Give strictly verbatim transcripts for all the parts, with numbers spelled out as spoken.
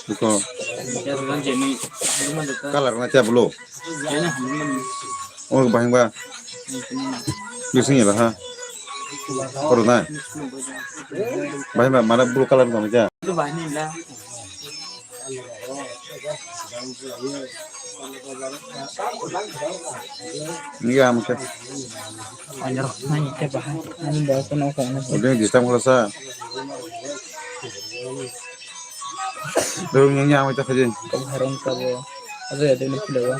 Iko. Kalar na tia blue. Oro bahai ba. Bising ya ha. Oro na. Bahai ba mana blue kalar na tia. Iya, mungkin. Anjir, nang ite bahai. Ani bawa kono kono. Udah distam kalau sa. Dong yang yang itu aja. Harung kabo. Ada ada ni pula.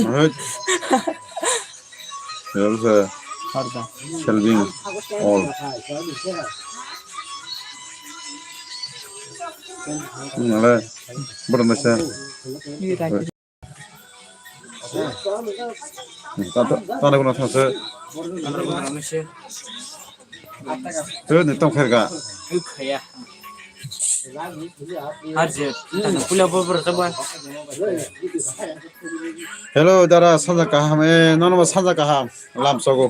Mahut. Harda. Selving. All. Nala. Berapa sa? Ini tadi. Tana kuna thangsa. Tana kuna thangsa. Tui ni tong kher ga. Tui khaya. Har je, tana pula bor bor ta ba. Hello, dara, sanja kaham, eh, nono sanja kaham, lam sogo.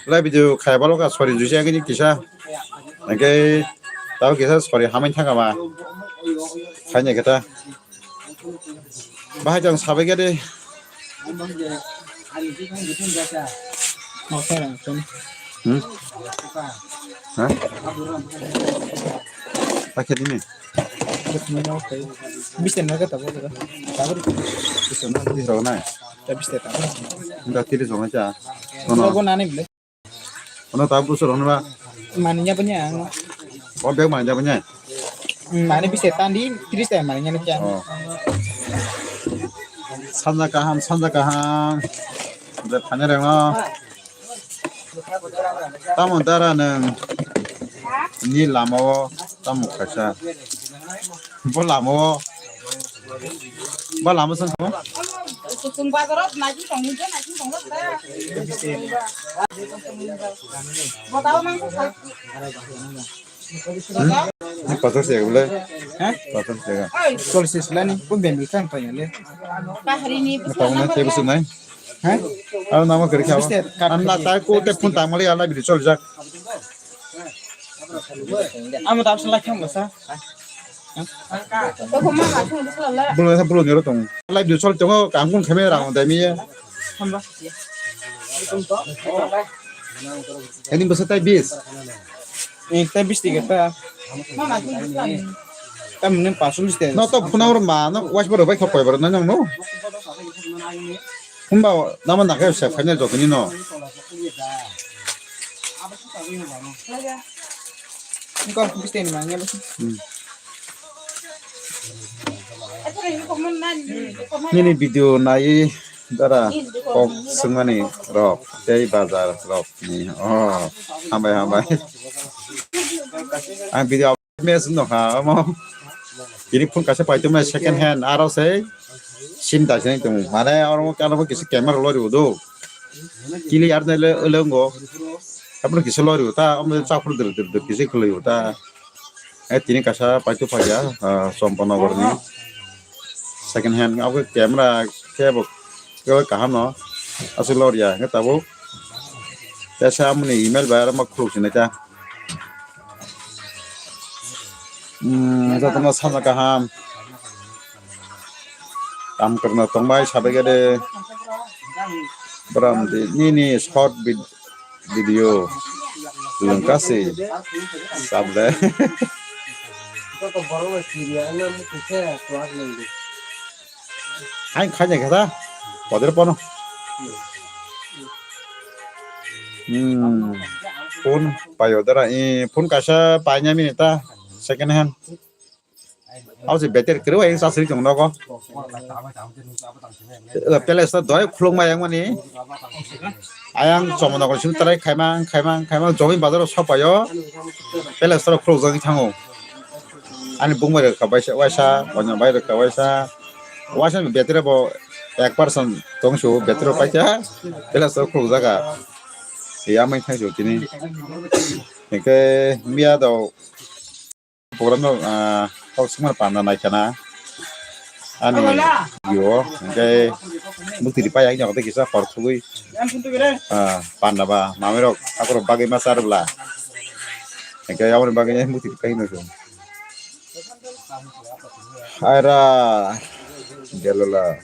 Lai video khai balo ka, sorry, juice agini kisa. Engke, tao kisa, sorry, hamai thanga ba. Khai ne kata. Bahai jang sabai gade. Hmm? Ha? Pakai ini. Bisa naga tabo tabo. Tabo. Bisa naga tabo. Bisa tabo. Enggak, tidak sama aja. Ono. Ono ta busur ono ba? Mani nya punya. Oh, bag mani nya punya? Mani bisa tandi, tiris ya mani nya punya. Oh. Sanja kaham, sanja kaham. Udah tanya deh, no. Tamo dara neng. Ini lama o, tamo kaisa. Bo lama o. Ba lama sang kamo? Kusung bazar o naikin tong ni je naikin tong lo ta. Botao mang sa. Ni pathor se bole? Ha? Pathor se. Chol sis lani kun ben bi kan pa yale. Pahari ni. Tong na ke busu nai. Ha? Aro nama kiri khawa. Biste, kat Anna kiri. Tai ko te phun tang mali ala bidi chol jak. Amo ta apsa lai kham sa. Bulo sa bulo nyoro tong. Live video chol tongo, kang kun khame rang dai mi. Ini basa tai bis. Eh, tai bis tiga ta. Tam ne pasul ste. No to phuna ur ma, no was boro bai khokoi boro no no. Hwnba nama nakhai se final jotoni no. Engko biste ni manya bisi. Hmm. Nini video nai dara kok sengmani rok tei bazar rok ni. Oh, hambai hambai. Ang video Mes no ha, amo. Kini phone kaisa paitoma second hand, aro se sim da se tong. Mane oro kano kisa camera lori udo. Kili ar nele ulengo. Apno kisa lori uta, amo chapur dur dur dur kisa khuloi uta. Eh, tini kaisa paitu phaja, ah, Champanagar ni. Second hand, abo camera kebo, kebo kaham no. Aswk lori ya, nge tabuk. Tesa amoni email bai aro ma khuluk sinai ta. Hmm, jotono sana kaham. Kam kwrwngno tongbai sabai gede. Bram di nini short vid-, video. Lengkasi. Sable. Hai khaja kata. Poder pono. Hmm. Phone payo dara. Eh, phone kaisa paina minita. Second hand. Abo se battery kwrwi ayang charge rwi tong nogo. Palace ta doi khuluk ma yang mani. Ayang Champanagar simi tarai khaimang khaimang khaimang jogoi bazar o sopayo. Palace ta khuluk jagwi thango. Ani bung bai rwkha waisa, waisa, onya bai rwkha waisa. Waisa ni battery bo ek percent tong su battery paikha. Palace ta khuluk jaga. Ya mai thang su tini. Hingke miya do Program no, ah, kok sima panda nai kana. Ani yo, hingke mukti di paya hingke kisa hor sugui. Ah, panda ba, mami rok, aku rok bagui ma sar bla. Hingke aboni bagwi muti kaino se. Aira delula.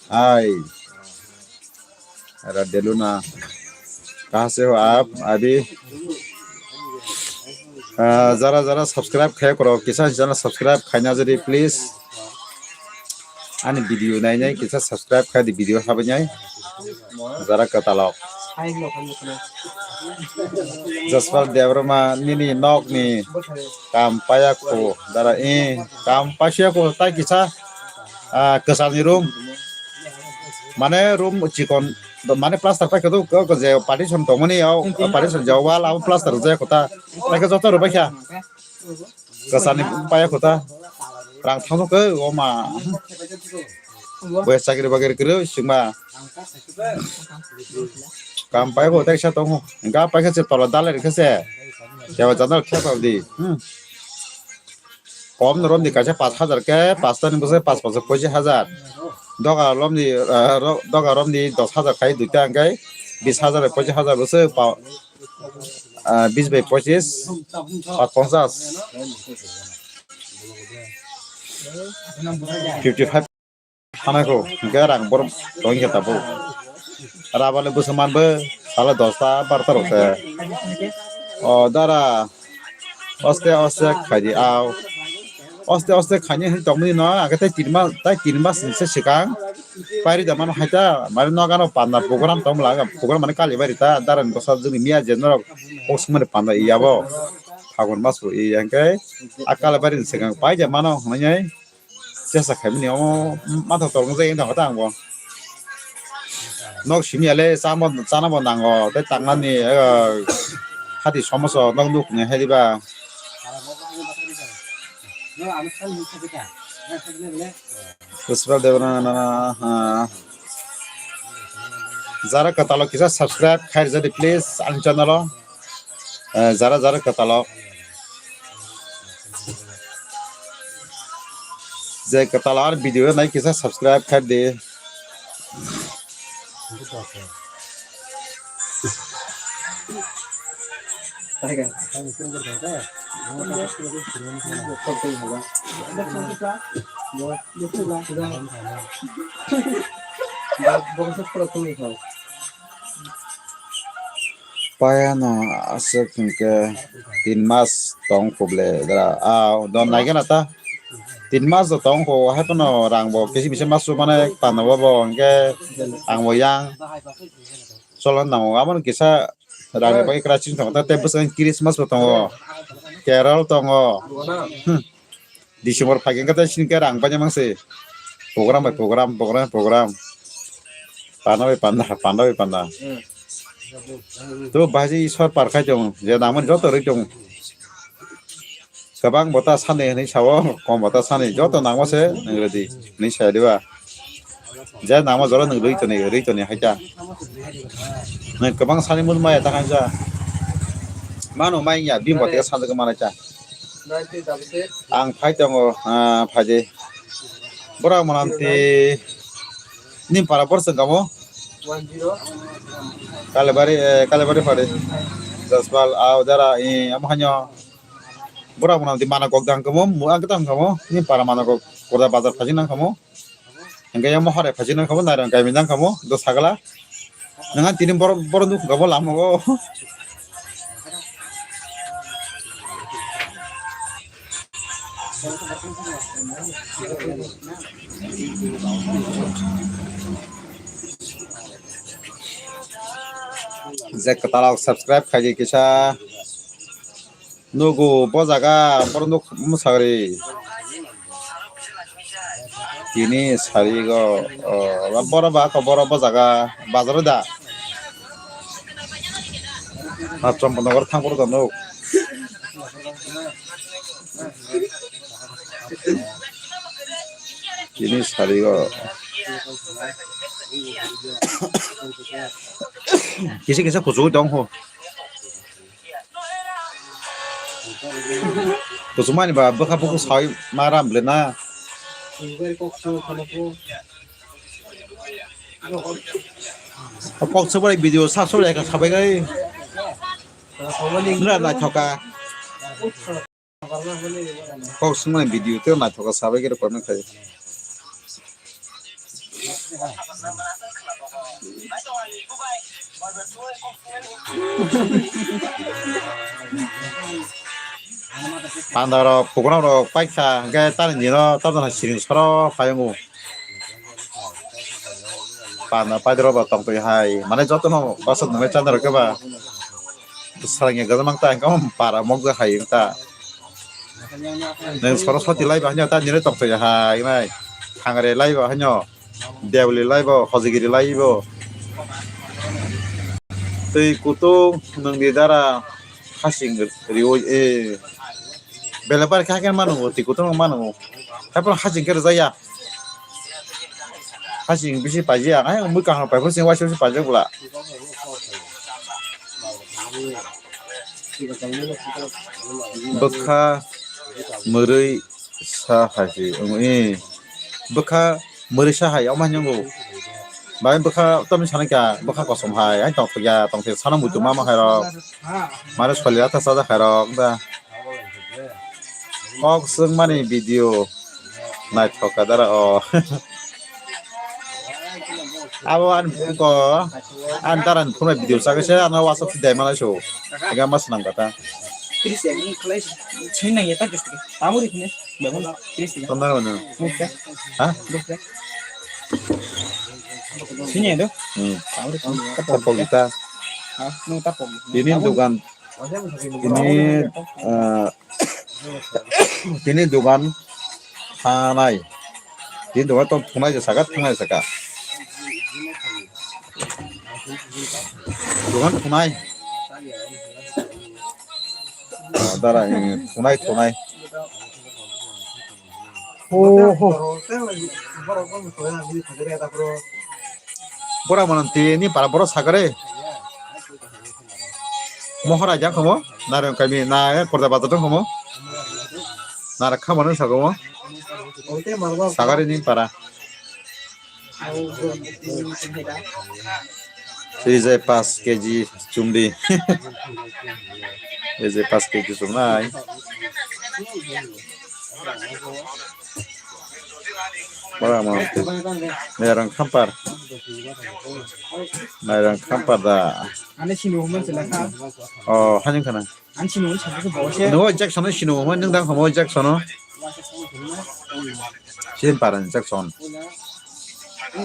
Ai. Aira deluna. Kaha se ho aap abhi? Ah, jara jara subscribe khai koro, kisa channel subscribe khaina jodi please. Ani video nainai kisa subscribe khai di video habainai. Jara katalok. Jaspal Debbarma nini nok ni kam paya ko dara e kam pasia ko tai kisa, ah, kwchal ni room. Mane room chikon mane plaster pai ko je partition tongmani o partition je wall abo plaster je kota. Tai joto rwbai kha. Kwchani paya kota. Rang thangno khe o ma. Bo chakri bagri kri sima. Kam pai bo tai sa tongo. Ga pai khe se tola dalai khe se. Jawa jana khe pa di. Hmm. Kom rom di kaisa pash hajar khe, pasta ni bwsai pash pash pochis hajar. Doga rom di, ah, ro-, doga rom di dos hajar khai duita hingkai bis hajar pochis hajar bwsai pa, ah, bis bai pochis, pash ponchas. Fifty five. Hanai ko, hingke rang bor tong khe tabuk. Rabale bwswk manbo, sale dosta, barta rok se. O dara, oste oste khaidi au. Oste oste khaini hin tongmani no, age tai tin mas, tai tin mas ni se sikang. Pairi da mano haita, mari nogano panda program tong la, program mani kali bari ta, dara ni bwsa juni miya je norok, kok sumani panda iyabo. Phagun mas bo iya hingke, a kali bari ni sikang pai ja mano hwnwi. Chesa khaimani omo matha tolngjak wngkha ta ang bo. Nok simi ya le chamo, chana bo nango, tei tangnani, eh, hati somoso nok nuk ni hai diba. Puspal Debbarma, ah, jara kwtalo kisa subscribe khai rwjadi please ani channel o. Eh, jara jara kwtalo. Je kwtal ar video nai kisa subscribe khai di. Paya no aswk hwnkhe tin mas tong khuble dara. Ah, don naikhe na ta. Tin mas do tong kho, hai phano rang bo kisi misa mas su mane panda bo bo hwnkhe ang bo yang. Cholo nango, abo no kisa rang ni bagwi kwrak chini tongo, tei bwskango Christmas bo tongo, Carol tongo. Hmm. December phai khe tei sini khe rang paina mang se. Program bai program, program bai program. Panda bai panda, panda bai panda. To baji sor par khai tong, je nangmani joto rwi tong. Kwbang bo ta sani hinwi sao, kom bo ta sani, joto nangma se nwng rwdi hinwi sai diba. Je nangma jora nwng rwi toni, rwi toni hai ta. Nwng kwbang sani mul maya ta khaisa. Mano mai ya, bini bo te sanjak manai ta. Ang phai tongo, ah, phai de. Bora mananti ni para bor sengkamo. Kalibari, eh, Kalibari pare. Jaspal, au, dara, eh, amo hanyo. Bora mananti mana kok dang kamo, mu ang tang kamo. Ni para mana kok, korda bazar phajin nang kamo. Hingke yang mohore phajin nang kamo, nairang kami nang kamo, do sagala. Nang tini bor-, borok nukung kamo lama o. Je kwtal rok subscribe khaidi kisa nugo bo jaga borok nuk mwsagri. Tini sari go, o, borok ba kok borok bo jaga bazar da. Chompo nogor thang borok da nuk. Tini sari go. Kisa kisa kuchugwi tong kho. Kuchumani ba bwkha buku sawi ma ram ble na. Kok sobai video sa sobai ka sabai kai. Nura naithoka. Kok swngnai video tei naithoka sabai khe comment khai. Panda rok, program rok paikha, hwnkhe tamni dino tamni siring soro phaiyungo. Panda paidoro bo tongtwi hai, mane jotono bwswk nungwi chanai rok khe ba. Bwswrangya gajamang ta, hwnkhe para mokjak hai wngkha. Nwng Saraswati lai ba hwnyo ta nini tongtwi hai nai. Thangre lai ba hwnyo. Debli lai bo, Hojigiri lai bo. Twi kutung nwngni dara hasing riwi, eh. Belai bar khe hakhe mano, twi kutung mano. Haphano hasing khe rwjak ya. Hasing bisi paijak, hai mui kaham paipor sing waisa waisa paijak bwla. Bwkha mwrwi sa hai se, eh, bwkha mwrwi sa hai, omo hinwi bo. Bai bwkha tamni sana kya, bwkha kosom hai, ai tongthokya, tongthokya sana muitu mama hai rok. Mare soli atha sajak hai rok da. Kok swngmani video naithok ka dara o. Abo ani phone ko, ani dara ni phone bai video chagwi se ano WhatsApp si dai malai so. Ega mas nang kata. Tris ya, ni khlai sini nang ya ta just. Tamu ri khne. Bebon tris ya. Tondar mana? Bukha. Ha? Bukha. Sini ya do. Hmm. Tamu ri khne. Tapok kita. Ha, no tapok. Ini dukan Tini, ah, tini dogan thanai. Tini dogan tong thunai je saka, thunai saka. Dogan thunai. Ah, dara, eh, thunai, thunai. Oho. Bora manam tini para bora sagare. Mohora jang khomo, nareng kami na, eh, porda bazar dong khomo. Nara khama nang sagomo. Sagari ni para. Sijai pas keji chumdi. Sijai pas keji chumnai. Bora mo. Nairang khampar. Nairang khampar da. Ani sini umum sila kha. Oh, haning khana. Ani sini umum sila kha. Nugo Jackson sini umum nang dang khomo Jackson. Sin paran Jackson.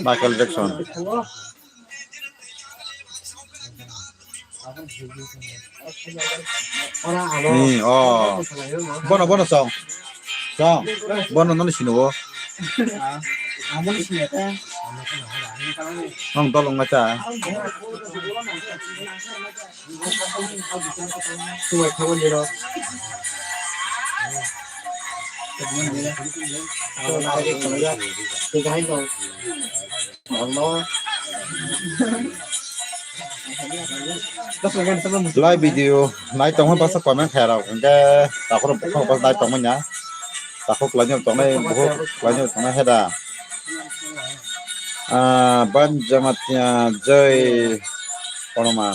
Michael Jackson. Ni, oh. Bono, bono song. Song. Bono nono sini bo. Nong dolong ma cha. Live video nai tongma basa comment khairok hwnkhe takhoro bukhuk basa nai tongmanya. Takhuk lainyo tongnai bukhuk lainyo tongnai heda. Ah, ban jamatia jai Hanuman.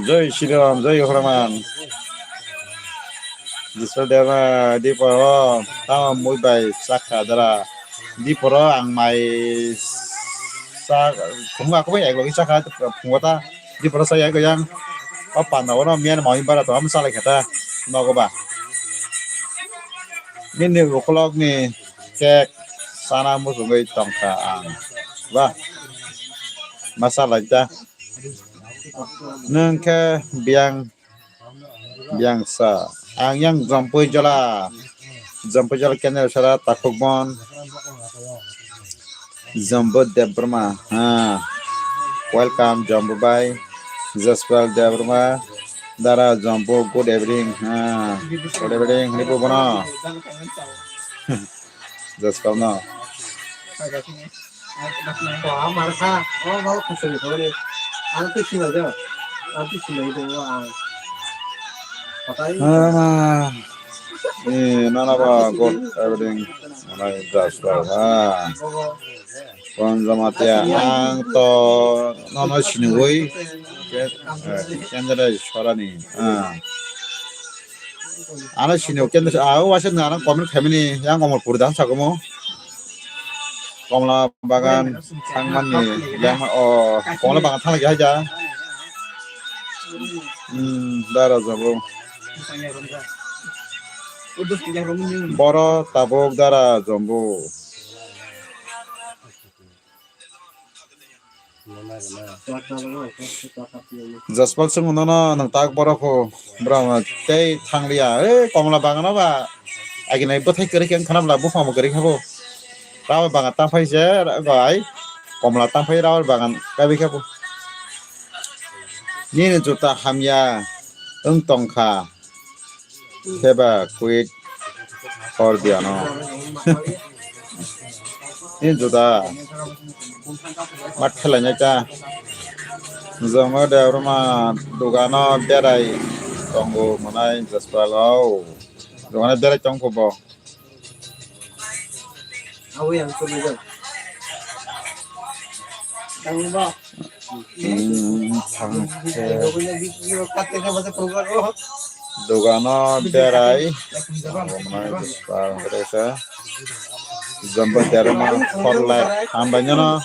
Jai Shri Ram, jai Hanuman. Jiswa dema di poro tama mui bai sakha dara. Di poro ang mai sa khum aku bai eklogi sakha phungo ta. Di poro sa yak yang. O panda wono miyan mai bara to am salai khata. Nogo ba. Nini ukolog ni cake sana muchungwi tongkha ang. Ba. Masa laita. Nwng khe biyang, biyang sa. Ang yang Jampui Jola. Jampui Jola Kendra Sara Takhukbon. Jambu Debbarma. Ha. Welcome, Jambu bai. Jaswal Debbarma. Dara Jambu, good evening. Ha. Good evening. Hini bo bono. Jaswal no. Ah, ma. Eh, nana ba good evening. Manai Jaswal ha. Kon Jamatia ang to nono sinigoi. Kendra sorani. Ah. Ano sini kendra ah wasit nana comment khaimani yang Omorpur dan sakomo. Komla bagan thangmani yang o komla bagan thangla haja. Hmm, dara jabo. Boro tabuk dara jombo. Jaspal sung nono nang tak boro ko bro tei thangliya e komla bagan ba aginai bwthai kwrwi khe khana bla buphang bo kwrwi khabo. Rabar bagan tangphai se bai komla tangphai rabar bagan kabi khabo. Nini juta hamya wng tongkha. Keba quit hor diano. Ni juda. Mat khelai nai ta. Jomo de roma dogano berai tongo manai Jaspal o. Dogano berai tongkho bo. Awi ang tuligo. Tangbo. Hmm, thang khe. Dogano berai. Tangbo manai Jaspal berai sa. Jombo derma khorlai hambai nyono.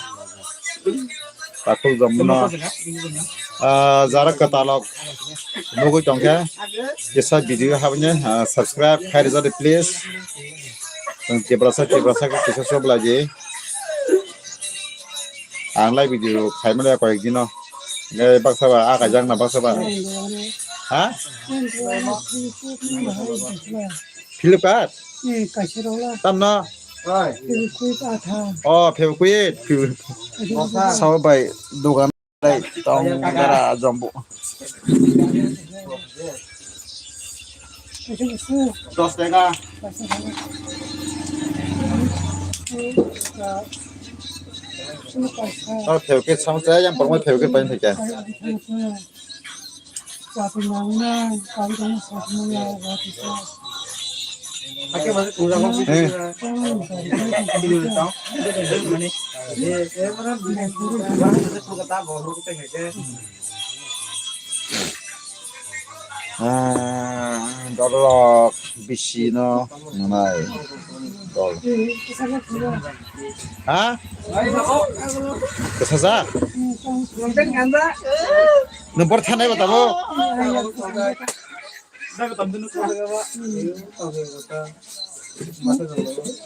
Takhuk jombono. Ah, jara kwtalok nugui tongkhe kisa video habne, ah, subscribe khai rijadi please. Chwng Tiprasa, Tiprasa khe kisa sob laidi. Ang lai video khaimani koyek dino. Ngai baksa ba, a kaijak na baksa ba. Ha? Flipkart? Tamno? Oh, Fevikwik. Sao bai dogan lai tong dara jombo. Dos taka. Oh, Fevikwik sao cha yang pormo Fevikwik pain thai cha. Dolrok bisi no nai. Dol. Ha? Kesajak? Nung por thanai ba tamo?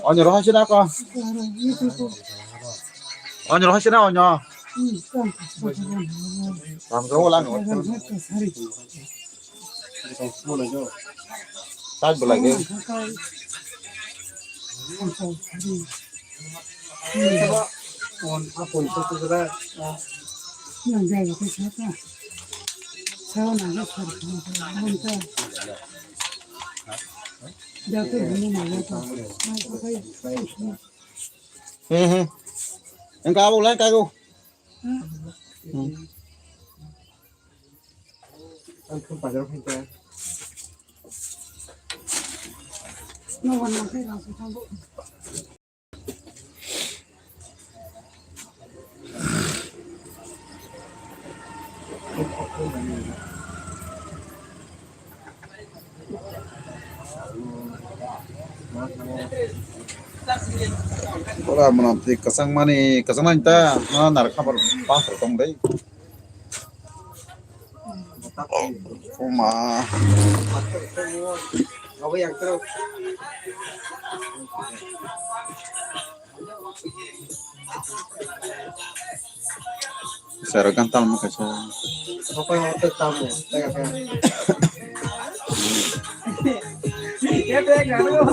Onyo rohon sina ko. Onyo rohon sina onyo. Tam ko lang. Sat bo lagi. Hmm, hmm. Engka abo lai kago. Hmm. Ora mwnam twi kwchangmani, kwchangnani ta, no narwk hamar panthor tong dei. Oma. Sero kan tamo kaisa.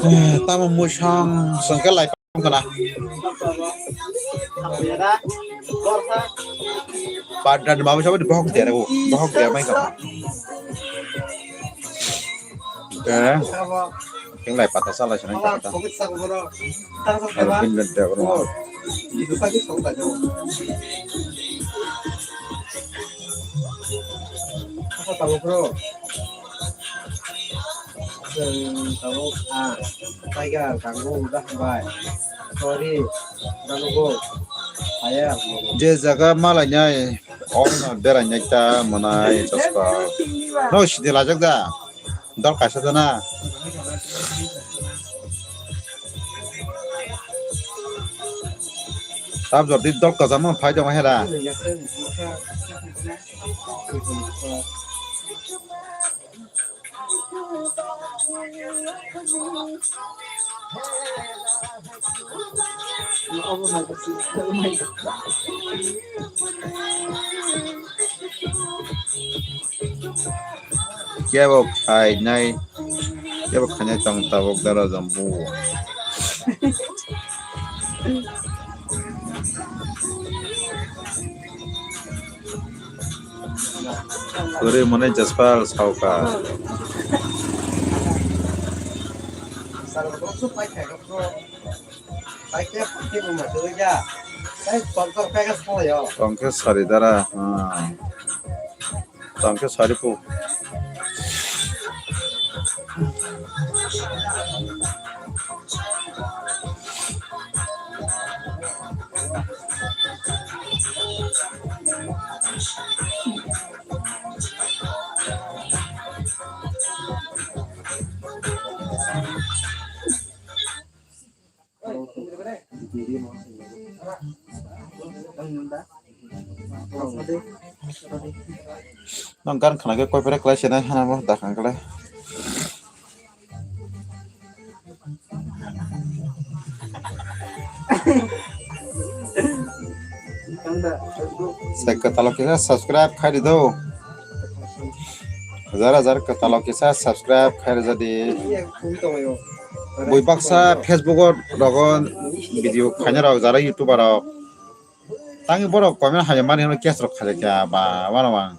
Eh, tamo musang sengke lai. Kana. Pada ni mama siapa di bohok dia, bohok dia main kana. Eh, tinggal patah salah sana kata. Ada bin dan dia orang. Apa tahu bro? Tabuk ang Tiger kanggo udah bai. Sorry, danugo. Aya. Je jaga malainai, ono berainai ta manai chaspa. No sidi lajak da. Dol kaisa jana. Tab jodi dol kajama phai dong hera. Kebo khainai, kebo khainai tong tabuk dara jambu. Kwrwi mwnwi Jaspal sauka. Tongkhe sari dara, ah. Tongkhe sari pu. Nang gan khana khe koi pere klai se nai hana bo da khang kle. Sai kwtalo kisa subscribe khai di do. Hajar hajar kwtalo kisa subscribe khai rwja di. Bui baksa Facebook o rogo video khaina rok jara YouTuber rok. Tangwi borok comment hamya mani hwnwi case rok khajakya ba, wano ang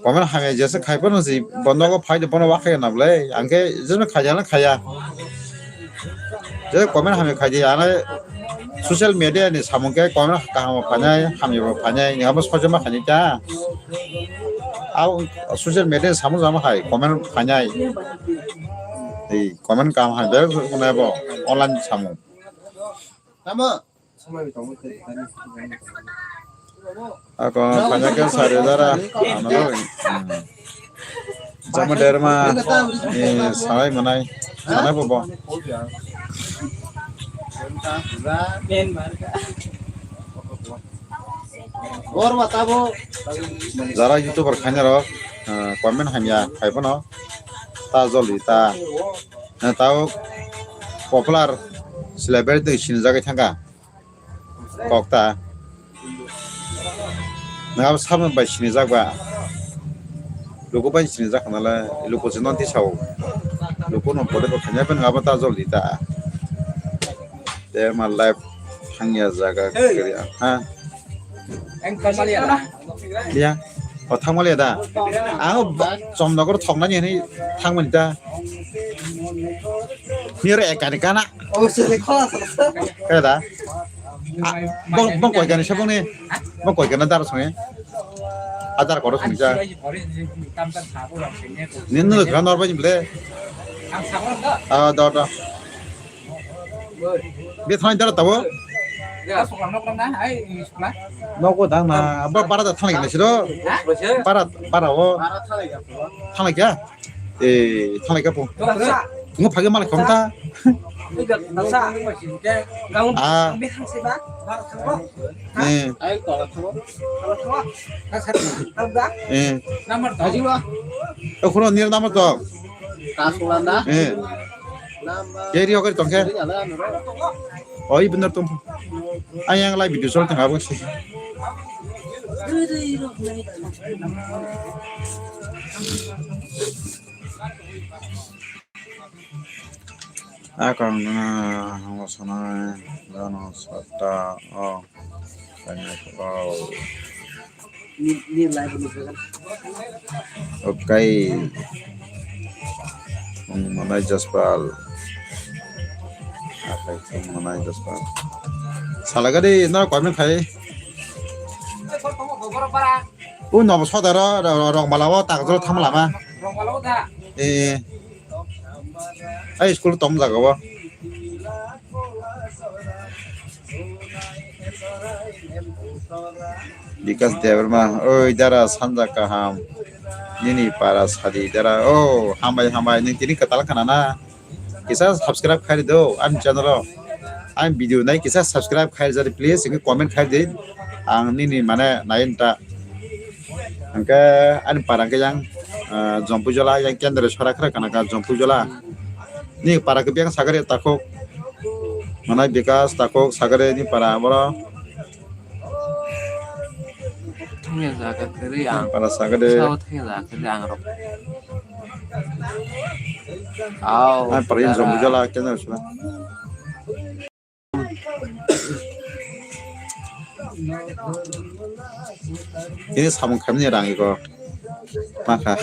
comment hamya jesa khai phano si bono nogo phai de bono wa khaya na bwle, ang khe jesa khaya na khaya. Je comment hamya khai di, ano social media ni samung khe comment kaham phainai, hamya bo phainai, ni abo sojama khaini ta. Au social media ni samung jama hai comment phainai. Ei comment kaham hai, ber bo online samung. Tamo. Ako phanya khe sari dara, ano, hmm. Jama derma, eh, sanai manai, sanai bobo. Jara YouTuber khaina rok, eh, comment hamya khai phano, ta joldi ta. Na tao popular celebrity sinijagwi thangkha. Kokta. Nang abo samung bai sinijak ba. Luku bai sinijak nalai, luku se non tisao. Luku no pore bo khanya pen abo ta joldi ta. Te ma life thangya jaga kiri ha. Eng thangmaliya da. Iya. O thangmaliya da. Ang ba-, chomnogor thoknani hinwi thangmani da. Niro ekani kana. O se de khola sa. Kaya da. A, bong, bong koi kani se bong ni. Bong koi kana daro songe. Adar koro songe ja. Nin no khana norba ni ble. Ah, da, da. Be thani dara tabo. Nogo dang na, ba para da thani na siro. Para, para o. Thani kya? Eh, thani kya po? Ngo phage malik khom ta. Ah. Eh. Eh. Okhoro nir number to. Eh. Keri ogar tongke. Oi bener tong. Ayang lai video sol tengah bang sih. Akang na hango sanai dano sata o kanya kau. Ni, ni live ni kan. Okay. Manai Jaspal. Okay, manai Jaspal. Salagadi na kau khai. U nobo sodaro rong bala o tak jol tham lama. Rong bala o da. Eh. Ai school tom jaga o. Bikas Debbarma, oi dara sanja kaham. Nini para sadi dara. Oh, hambai hambai, nini tini katal kana na. Kisa subscribe khai do ani channel o. Ani video nai kisa subscribe khai jari please, ini comment khai di. Ang nini mane nain ta. Hingke ani para hingke yang, ah, Jompuijola, yang Kendra sora khara kana ka Jompuijola. Ni para ke biang sagare takok. Manai Bikas takok sagare ni para boro. Thangya jaga kwrwi ang. Para sagare. Sao thangya jaga kwrwi ang rok. Au, ani para yang Jompuijola Kendra sora. Ini samung kami ni rang iko. Maka.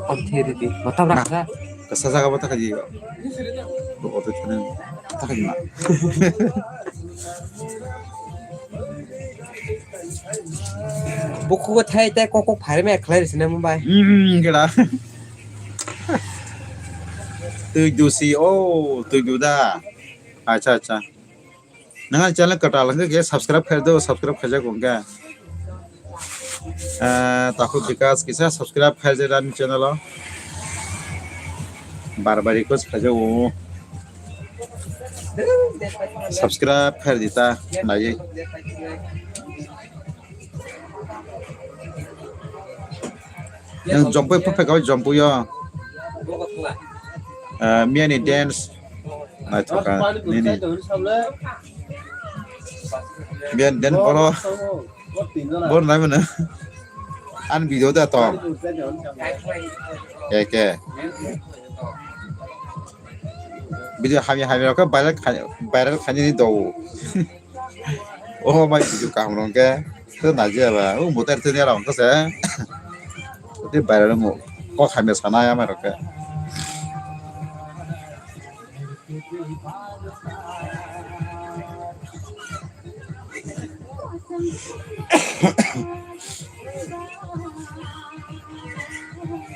Om thiri di. Mata brak ka. Kasa jaga bata kaji. Bo oto thani. Bata kaji ma. Bukhugo thai tai kok kok phari me khlai risine Mumbai. Hmm, gela. Twi dusi, oh, twi duda. Acha, acha. Nang ani channel kwtal hwnkhe khe subscribe khai do, subscribe khaijak hwnkhe. Eh, takhu Bikas kisa subscribe khaijak ani channel o. Bar bar request khaijak o. Subscribe khai di ta, nai. Yang Jompuio phai kha, Jompuio. Ah, miyani dance naithok kha nini. Miyani dance boro, boro nai mano. Ani video da to. Eke. Video hamya hamya khe viral khai, viral khainani do. Oh, mai video kaham rong ke. Tu naji aba, oh, motor tu ni rong ke se. Ti viral mo. Kok hamya sana ya mai rong ke.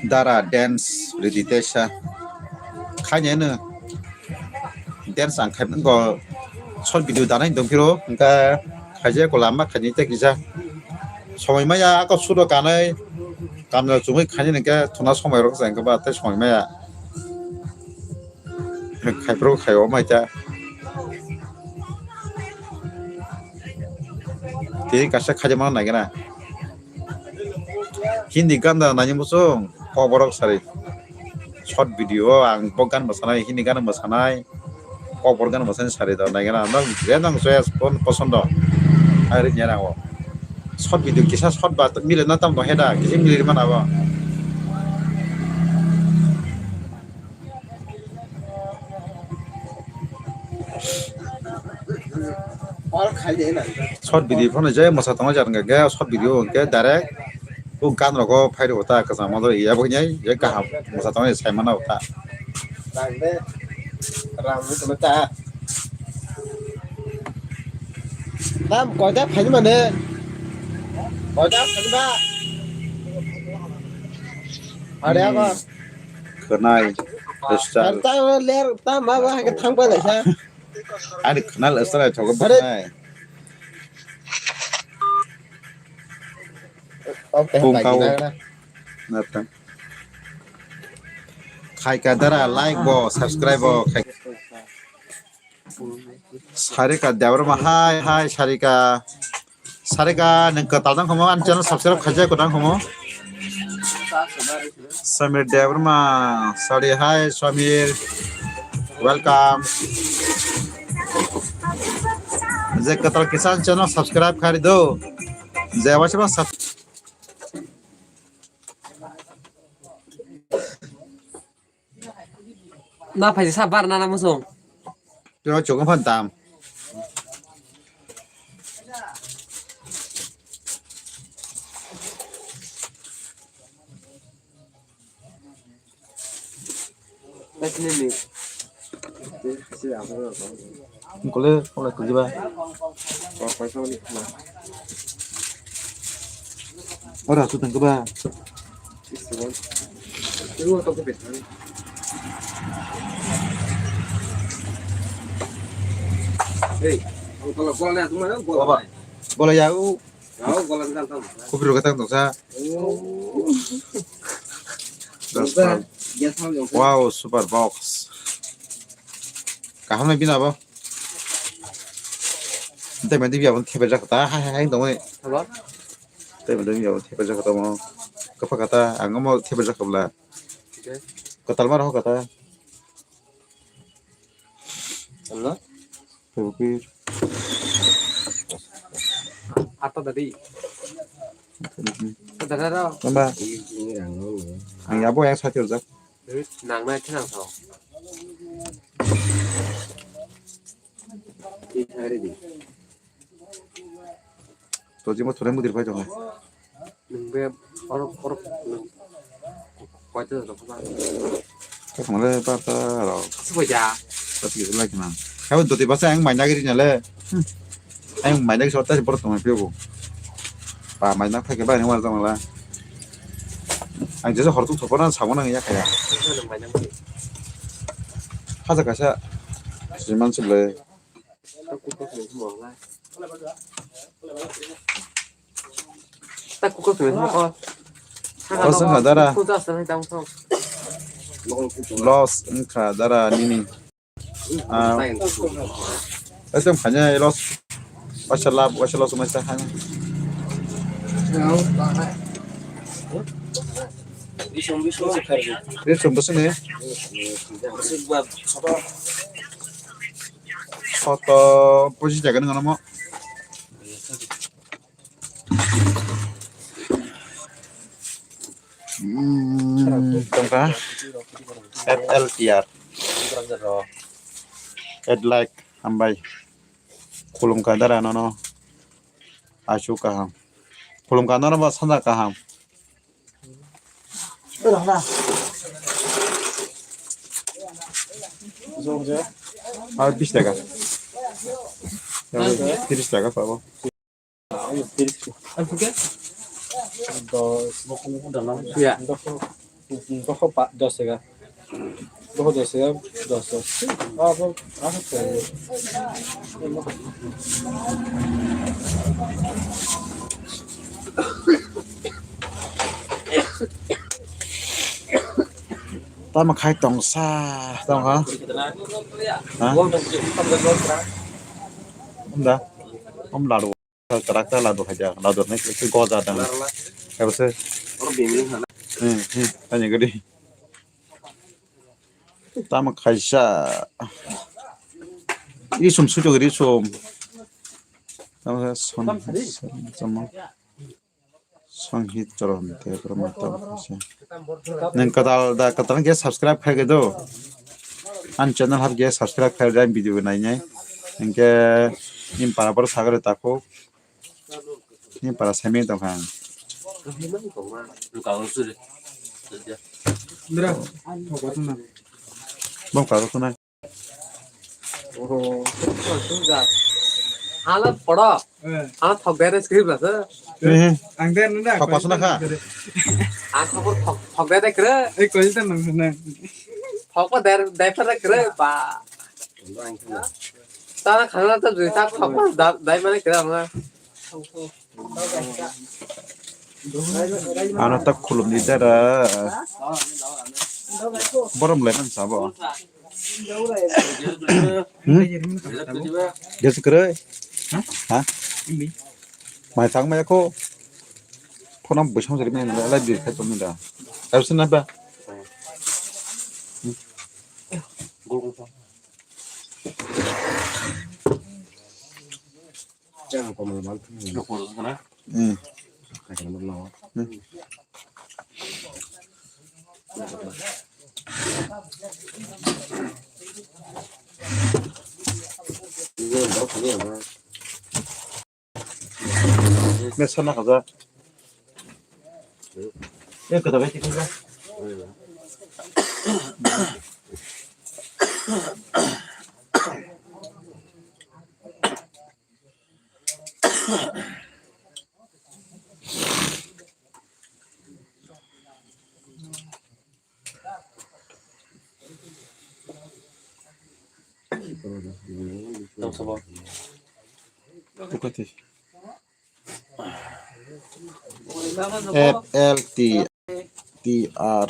Dara dance ridi tesa. Khaineno dance ang khai go short video danai dong phiro, hingkha khaije ko lama khaini te kisa. Somoi maya ako sudo kanai, kamla chumui khaini hingkhe thuna somoi rok jang ba tei somoi maya. Khai phuru khai o mai ta. Tei kaisa khaijak mano nai gana. Hindi ganda nani muchung, kok borok sari. Short video o ang bo gan mwsanai, Hindi gan mwsanai, kok borok gan mwsanai sari do nai gana. Nang je nang choice pon posondo. Ari nya nang o. Short video kisa short ba mile na tam bo heda, kisa mile mana bo. Short video phano je mwsa tongma jar hwnkhe short video hwnkhe direct o gan rogo phai rwo ta kwchangma do ya bo hinai je kaham mwsa tongma sai mana ta. Rang de rang ni ta. Tam koita phai mane. Koita phai ba. Are aba. Khwnai, style. Tam ler, tam ma ba hai thang pa lai sa. Ani khwnal style thogo. Are. Bwnai. Okay, kung kau. Nata. Khai ka dara like bo, subscribe bo. Khai. Sarika Debbarma, hi, hi, Sarika. Sarika, nang kwtal dang khomo, ani channel subscribe khaijak kwtal khomo. Samir Debbarma, sorry, hi, Samir. Welcome. Je kwtal kisa channel subscribe khari do. Je wasi ba sub- Na phaisa sa bar nana musung. Tino chukung phan tam. Nini. Kole, kole kujiba. Ora tu tengkeba. Hey, ang tolok gol na, tungma gol Baba. Nai. Gol ya, u. Gol, gol na, tang. Kopi rok tang tong sa. Oh. Wow, super box. Kaham na bina bo. Tei mandi biya bon thebe jak ta, hai, hai, hai, tong. Abo? Tei mandi biya bon thebe jak ta mo. Kapa kata, ang mo thebe jak bla. Katal mar ho kata. Hello? Tebukir. Ato dadi. Dada ro. Tamba. Ang yabo yang sati ojak. Nang nai thinang sao. Tori di. To jimo thore mudir pai tongo. Nwng be orok, orok, nwng koito jora kha ba? Kha thangre ta ta rok. Sui ja. Ta ti lai khna. Kha doti basa ang mai nagiri nale. Ang mai nagiri sota si borok tongma pio bo. Pa mai nak phai khe bai ni war jang la. Ang jesa hor tuk thopor na sabo nang ya kaya. Nwng mai nang. Haja kaisa. Siman sile. Ta kuko sumi sumi ko. Loss wngkha dara. Kuko asa nai tang tong. Loss wngkha dara nini. Ah. Ekdom khanya loss. Waisa lab, waisa loss wngkha khanya. Bisum bisum. Bisum bisum ni. Soto pochis jaga nang namo. Hmm, tongkha. F L T R. Add like, hambai. Khulumkha dara nono. Achu kaham. Khulumkha nono ba sanja kaham. Ar bis taka. Tiris taka pabo. Dos taka. Dos, dos, dos. Tamo khai tongsa tongkha. Ha? Om da. Om ladu. Karak ta ladu khaja. Ladu nai khe goja dang. Kabo se. Hmm, hmm. Tanya gadi. Tamo khaisa. Isum sujo gadi isum. Tamo se son, son, son. Sanghit Charan Debbarma tamo khaisa. Nang katal da katal ge subscribe khai ge do. An channel hab ge subscribe khai ge video nai nai. Hingke nim para para sagare tako. Nim para semi tong kha. Bom ka ko na. Hala poro. Eh. Hala thok dere script la sa. Eh. Ang der nda. Thok pasna kha. Ang thok thok thok dere kre. Eh, koi ta nang na. Thok pa der dai pa kre ba. Ta khana ta jui ta thok pa dai ma kre na. Ano tak khulum di dara. Borom le man sabo. Hmm? Dia sekerai. Ha? Mai thang mai ko. Phone am bwsang jari mai lai bi khat pamida. Absen na ba? Hmm. Mesa na kaza. Eh, kata bai tikun ba. Tukati. F L T T R.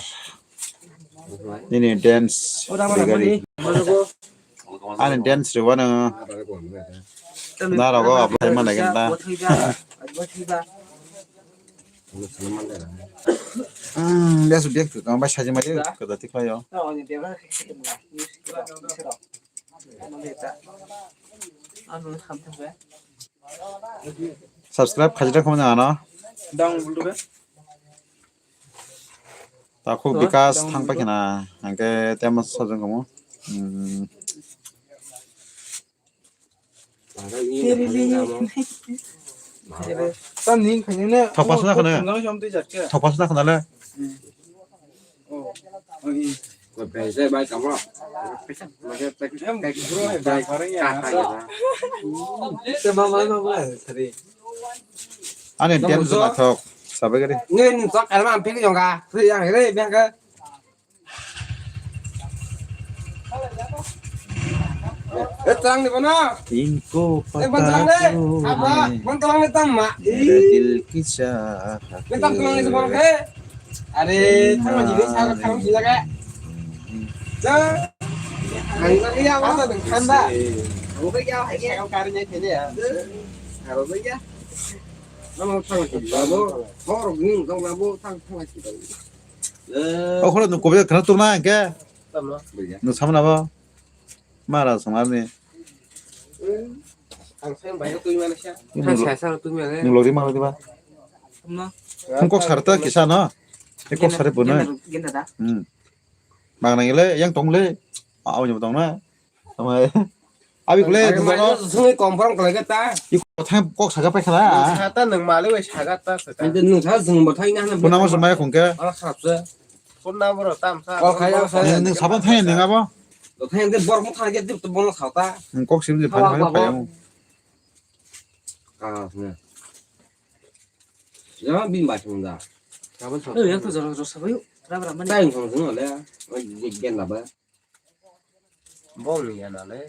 Nini dance rigari. Ani dance riwano. Narogo apply mana ganda. Hmm, biasa biak tu kang bai saji mai kada tikla yo. Subscribe khajita khum na ano. Dang bulu be. Takhuk Bikas thang paikha na, hwnkhe temo sajwk wngkha mo. Hmm. Thokpasna khana. Thokpasna khana le. Ani ten jona thok. Sabai gari. Nini sok kalma ampik jongka. Free yang re biang ke. Eh, terang di mana? Tingko eh, bang terang deh. Apa? Bang terang di tama. Dil kisah. Bang terang di mana ke? Are, tama jadi saya kalau sila ke. Dah. Ang lagi ya, apa tuh khanda? Oke ya, saya karinya sini ya. Harus ya. Nama tama kita, bu. Horok ni, tama bu, tang tama kita. Okhoro nwng kubui khwna tongna hwnkhe. Tamo. Nwng samana bo. Mara songmani. Ang sai bai twi mani sa. Nwng Hai lo-, sai sa twi mani. Nwng logri mangla diba? Tamo. Nwng kok sar ta kisa no. E kok sar bono. Genda, genda da. Hmm. Bang nang le yang tong le. Au ni tong na. Tamo. Abi kule Abi dudono. Mai sungwi confirm khlai khe ta. Iko thang kok saga paikhala. Nwng sa ta nwng mali bai saga ta sa ta. Ante nwng sa jwng bo thai na na. Phone number se mai khungke. Ala kharap se. Phone number tam sa. Kok khai sa. Nwng, nwng sabon thai nwng abo. To thai ante bor mo thang ke dip to bono sa ta. Nwng kok sim je Hawa phai babo. Phai. Ah, ne. Ya bin ba thung da. Sabon sa. Eh, yang to jora jora sabayu. Ram ram mani. Tai thung thung le. Oi gen la ba. Bong ni ya na le.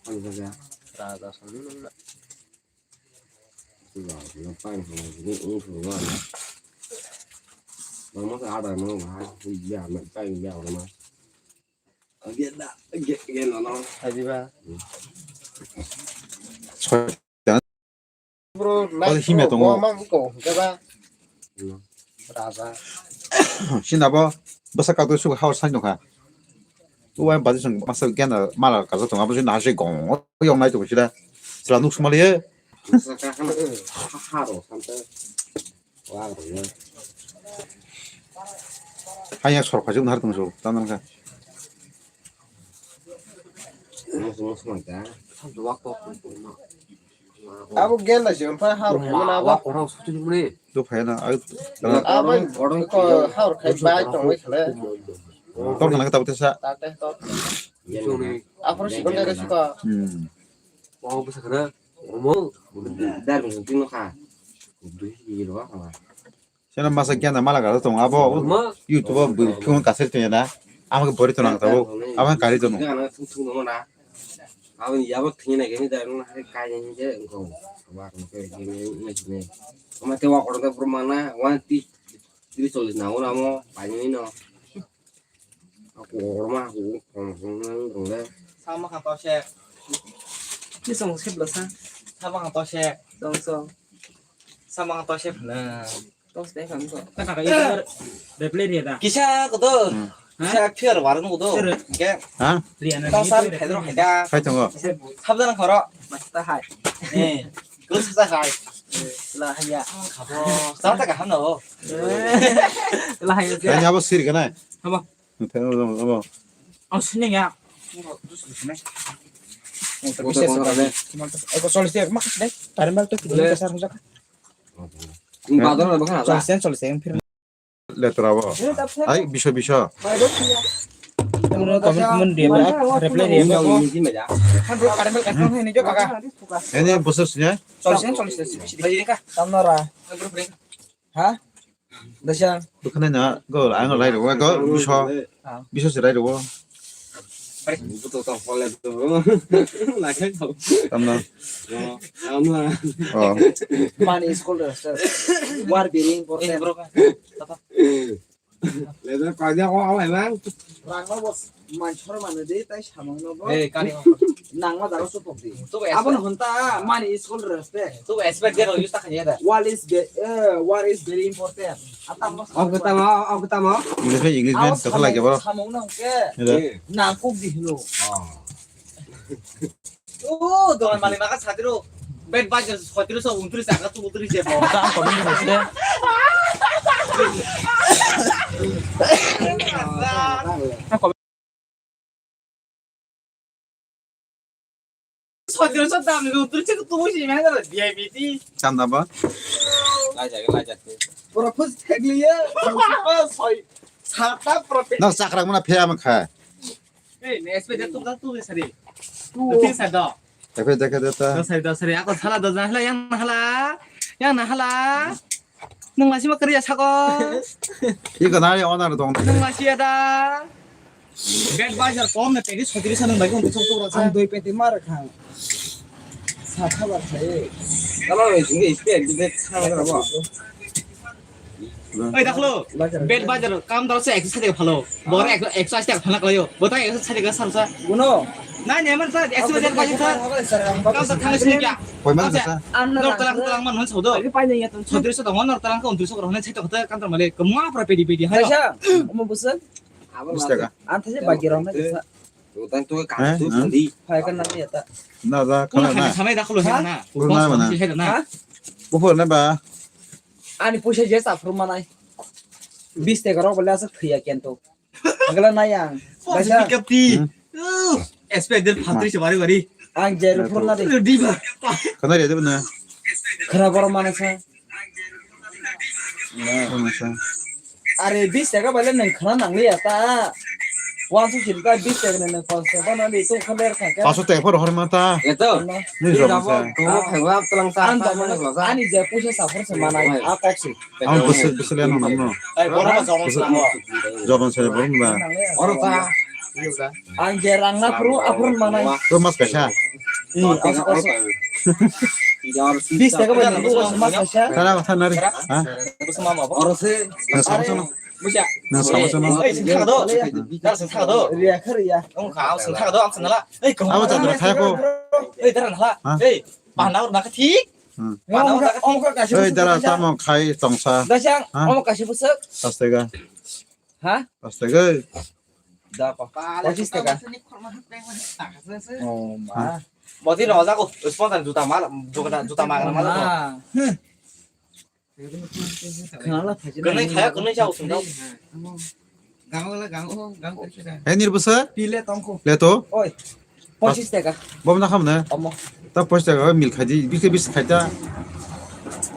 Ang jaga. Raja song ni nung na. Sudah, yang paling sama ini, ini semua. Mama ke ada mau lah, iya, nak paling dia orang mah. Dia dah, dia, dia nono. Aji ba. Bro, himya tongo. Mang ko, ke ba? Raja. Sini abo bwsa kaktor suka hao sai nokha. Uwa badi song masa gena mala kaza tongo abo sini nasi gong yong nai tongo sida. Sila nuk sumali ye. Masa ka hana ha ha ro sampe. Wa ro ye. Hanya sor khajung har tongo so tanang ka. Mus mus manta. Sampe wak kok. Abo genda se, ompha ha rok khaimani abo. Wa, wa, korok sutu ni muni. Do phai na, ai. Abo ko ha rok khai bai tong bai khale. Tor kana ka tabte sa. Tate tor. Suni. Aphuru sikon dai siko. Hmm. Wa, bwsa kana. Omo. Dar bwsa tino kha. Dui ni ro kha. Seno masa genda mala gada tong abo. Ma. YouTube o bui phone kasir tong na. Ama ke bori tong nang tabo. Ama kari tong. Gana thung thung no na. Abo yabo thini na gani da no hai kai ni je ko. Wa ko ke ni ni ni. Ama te wa ko da pur mana one three three solis na ona mo pa ni no. Aku orma aku kong kong nang dong le. Sama kang to se. Ni song se bla sa. Sama kang to se. Song song. Sama kang to se na. Tos dai kang ko. Kata ka YouTuber reply dia da. Kisa ko to. Hmm. Kisa fear war ko to. Sir. Ke. Ha? Riana. Ta sar phedro haida. Hai tongo. Sabdan khoro. Masta hai. Eh. Ko sa hai. La haya. Khabo. Sa ta ka hano. La haya. Ani abo sir kana. Habo. Nuthe abo, abo. Oh, sini ya. Eko solis ya, mak dai. Tarim bal to kini kasar hujak. Badar na bakha. Solis ya, solis ya, phir. Letra abo. Ai, biso, biso. Temen comment, comment dia ba, reply dia ba. Kan bro, tarim bal kasar hai ni jo kaka. Ini bosor sini. Solis ya, solis ya. Bajir ka. Tamnara. Bro, bro. Ha? Dasa. Bwkhwnai na go, ang lai ro go, biso. Ah. Biso se lai ro. Buto to pole to. Lakai to. Tamna. Yo, tamna. Oh. Money is called respect. War very important. Leader koi dia ko alai mang. Rang no bo manchor manu de tai samang no bo. Eh, kani. Nang ma daro supok di. Abo no honta money is called respect. To expect dia use ta khanya da. War is ve-, eh, war is very important. Atam mo. Aku tamo, aku tamo. English, English man to khala ke bro. Samang no ke. Nang kuk di hilo. Oh. O dogan malik maka satiro. Bet bajar satiro so untris aga tu untris je bo. Ang comment ni bosle. Satiro so dam ni untris je tu si mana V I P ti. Chanda ba. Laja laja. Propose thekliya. Soi. Sata propose. Nok chakrak mana pheya mangkha. Hey, next page tu tu sari. Tu tin sa do. Dekhe, dekhe, dekhe. Do sari, do sari. Ako sala do na hala, yang na hala. Yang na hala. Nung masih mau kerja sako. Iko nari owner dong. Nung masih ada. Bet bajar kom na tegi sotiri sa nung bagi untuk sok sok rasa. Ang doi peti mar khang. Sa khabar sai. Kalau ini isti isti sa khabar apa? Oi, dakhlo, bet bajar, kam daro se ekso sadi phalo. Bor ekso, ekso asi taka phalna kalayo. Bota ekso sadi ka sarsa. Guno. Na, ne man sa, ekso bajar bajar sa. Kam sa thang sini kya? Koi man sa? Nor talang talang man hon sodo. Sotris so tongo, nor talang ka untris so rohne chai to khata kam tar male. Kemua pra pedi pedi hai. Kaisa, omo busan? Bis taka. Antha se bagi rong na kisa. Utang tu ka tu sadi. Hai kan na ya ta. Na da kala na. Samai dakhlo hai na. Kurna mana? Hai na. Bufo na ba. Ani puisa je sa phuru manai. Bis taka rok bole asa phiya kento. Agla nai ang. Positive kapti. Expect der phatri se bari bari. Ang jeru phuru na de. Diba. Kana re de na. Khara boro mana sa. Mana sa. Are bis taka bale nang khana nang liya ta. Wan su sil ta bis taka nang pas taka na ni tu khaler kha. Paso te por hor mata. Eto. Ni job sa. Ani je puisa sa phuru se manai. A kok si. Ang bwswk bwswk le nang nang no. Ai, borok no jobon swnam o. Jobon swnam borok no ba. Oro ta. Ang je rang na phuru, aphuru manai. Bro, mas kaisa. Hmm, os, os. Bis taka bai nang, os, mas kaisa. Thana, thana ri. Ha? Oro se. Na sama sama. Buja. Na sama sama. Ei, sing thang do. Dar sing thang do. Riya khar ya. Ong kha, sing thang do, ang sing nala. Ei, kong. Abo jatra thaya ko. Ei, dar nala. Ei, panau na ka thik. Hmm. Oi, dara, tamo khai tongsa. Dasang, omo kaisa bwswk. Pastega. Ha? Pastega. Da pa. Pachis taka. Oh, ma. Boti no jago, sponsor juta mal, juta, juta mal, mal. Khana la phaji. Kwnwi khaya, kwnwi jago, sundao. Gango la, gango, gango. He, nirbusa? Pile tongkho. Le to? Oi. Pachis taka. Bom na kham na? Omo. Ta pachis taka, mil khaji, bisi bisi khaita.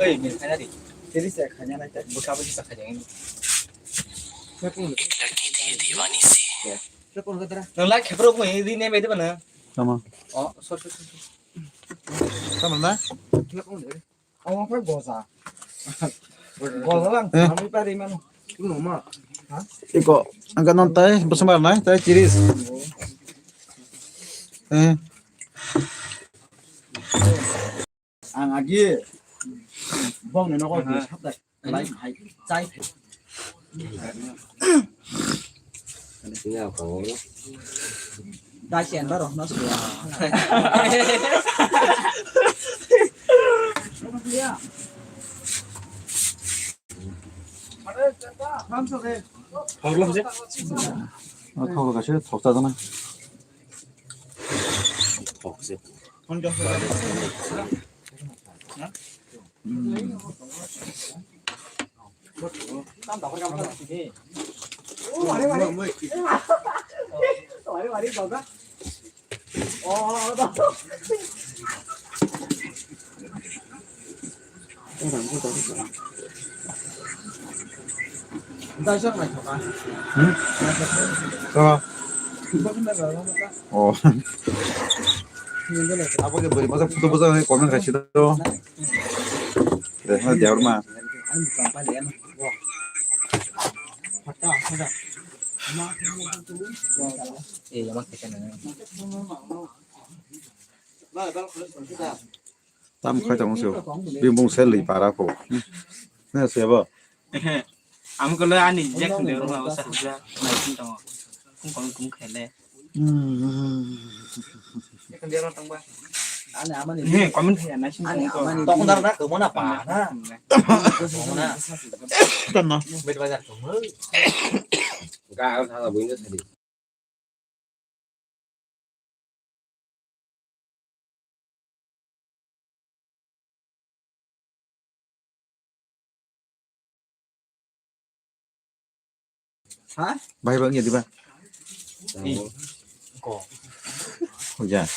Oi, mil khaina di. Tiris taka khaina nai ta. Buka buka khaja ini. Sepun. Sepun ka dara. Nang la khepro ko ini ne bede bana. Tama. Oh, so so so. Tama na? Sepun de. Omo khe goja. Goja lang, eh, thangwi pari mano. Iko, angka non tai, bwswng bar nai, tai tiris. Eh. Ang agi bongni nogo di satai. Lai hai, chai hai. Dai chen ba rok no sua. Thok lo je. Thok lo kaise thok ta jana. Thok se. Hmm? Oh. Oh. Abo ke bwrwi masa photo bwsa hai comment khai sidi. Dehma dehor ma. Eh, yang mana kita nanya? Tam khai tong sio. Bing bung sel li para ko. Na sebo. Ang ko le ani injection de ro sa ja nai tin tong. Kung kung kung khele. Hmm. Comment ya nai sin tong. Tong dar na ko mona pa na. Ko mona. Tan no. Bet bazar ko mo. Ga al tha buin de sadi. Ha? Bai bang ya di ba? Ko. Oh ya.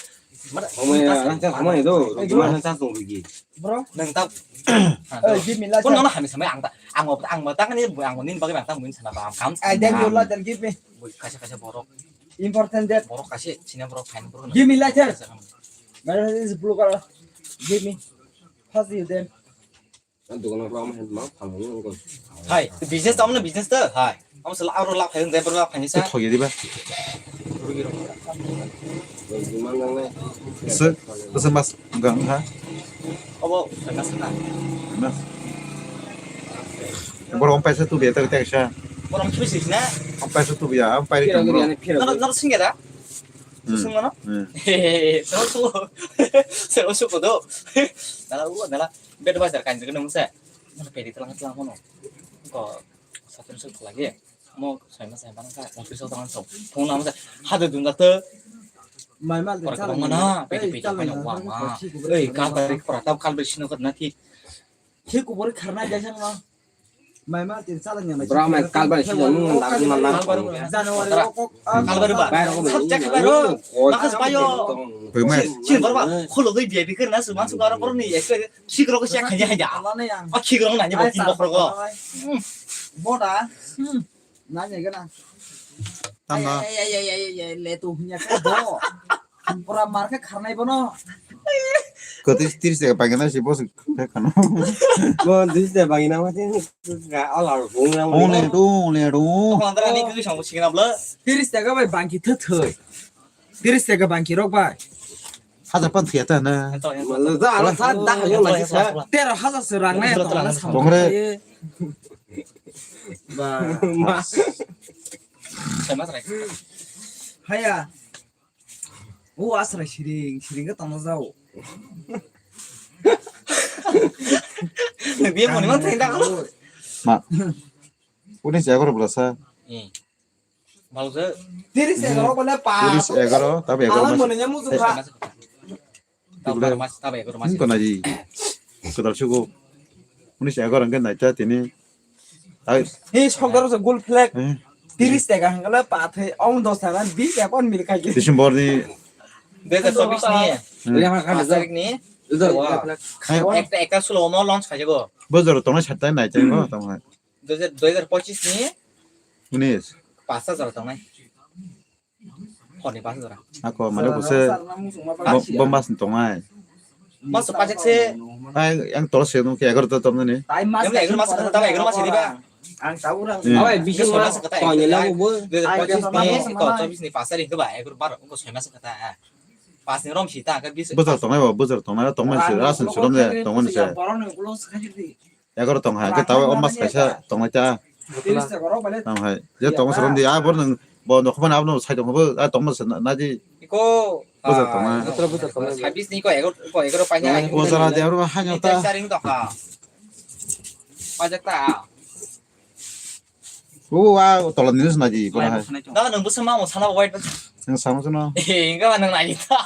Mara. Omo ya, omo ya do. Gimana sa song rugi? Bro. Nang tap. Eh, give me lighter. Kono na hami samai ang ta, ang ta, ang ta ni, ang ni bagai ang ta mun sana ba, ang kam. Eh, then you lighter, give me. Kaisa kaisa borok. Important that. Borok kaisa, sini borok, fine borok. Give me lighter. Lighter is blue color. Give me. Pass you then. Hai, business tamo na business to, hai. Amo sala aro lap hai, driver lap hai sa. Thoye diba? Sir, sir mas gang ha. Obo, mas na. Mas. Borok paisa tu beta beta sa. Borok tu sih na. Paisa tu ya, am pai kan bro. Nang nang singera. Sing mana? Hehehe, terus lu. Terus lu kudu. Nala gua nala. Bet bazar kan juga nemu sa. Mana pedi telang telang kono. Ko satu satu lagi. Mo sai ma sai bang ka. Office telang so. Phone nama sa. Hada dun datu. Mai mal. Orang kebang mana? Pedi pedi mana? Wah ma. Eh, kal bari pratap kal bari sino kat nanti. Thik kubur kharna jaisa no. Mai mal tin sala nyamai. Bro, mai kal bai sino nung nang nang nang. January o kok. Kal bari ba. Bai rok. Sab chak bai ro. Makas bayo. Bai mai. Sir bari ba. Kholo goi biya bikir na su mansu baro boro ni ek. Sik rok siya khanya khanya. O khik rok nanya bo tin bok rok. Boda. Nanya gana. Tama. Ay, ay, ay, le tu hunya ka bo. Pura mar ka kharnai bono. Ko tris, tris taka pagina si boss ka khano. Bo tris taka pagina ma tin ka ala hung na. Hung le tu, hung le tu. Ko andra ni kiri song sing na bla. Tris taka bai bangki thoi thoi. Tris taka bangki rok bai. Hajar pan thia ta na. Malo da ala sa da hayo la sa. Tero hajar se rang na to na sa. Bongre. Ba. Ma. Haya. O asra siring, siring ka tama jao. Biya moni man thai da. Ma. Uni jago bla sa. Balje. Tiris egaroh bole pa. Tiris egaroh, tapi egaroh. Alam mas. Mone nyamu sukha. Tabuk egaroh mas, tabuk egaroh mas. Ini kena ji. Kedal suku. Unis egaroh angke naita tini. Ai. He sokdar se gol flag. Tiris taka hangkala pa the ong dos taka bi ya kon mil kai. December ni. Dui hajar chobbish ni. Pas tarik ni. Ekta, ekta sulo no launch khai jago. Bojor tongna satta naita go tongna. Dui hajar, dui hajar pochis ni. Unis. Pas hajar tongnai. Honi pas hajar. Ako mane buse. Bo, bo mas ni tongnai. Mas pajak se. Ai, yang tolo se nung ke egaroh ta tomna ni. Yang egaroh mas kata, egaroh mas ini ba. Ang tahu orang. Awai, bisi mas tongnai lagu bo. Dui hajar pochis ni, ko chobbish ni pas tarik ke ba, egaroh bar, ko soi mas kata. Pas ni rom si ta, ke bis. Bojor tongnai ba, bojor tongnai, tongmani se, rasan surom de, tongmani se. Egaroh tong hai, ke tawe o mas kaisa tongnai ta. Tam hai, je tong surom di, a bor nang, bo nokho mani abo no sai tong bo, a tong mas na di. Iko, bojor tongnai. Bojor tongnai. Chobbish ni ko egaroh, ko egaroh paina. Bojor na di, abo hai nyata. Saring to ha. Pajak ta. O, a tola ni sna di, bora hai. Na nang busa ma mo sana white. Nang sama sana. Eh, enggak nang nai ta.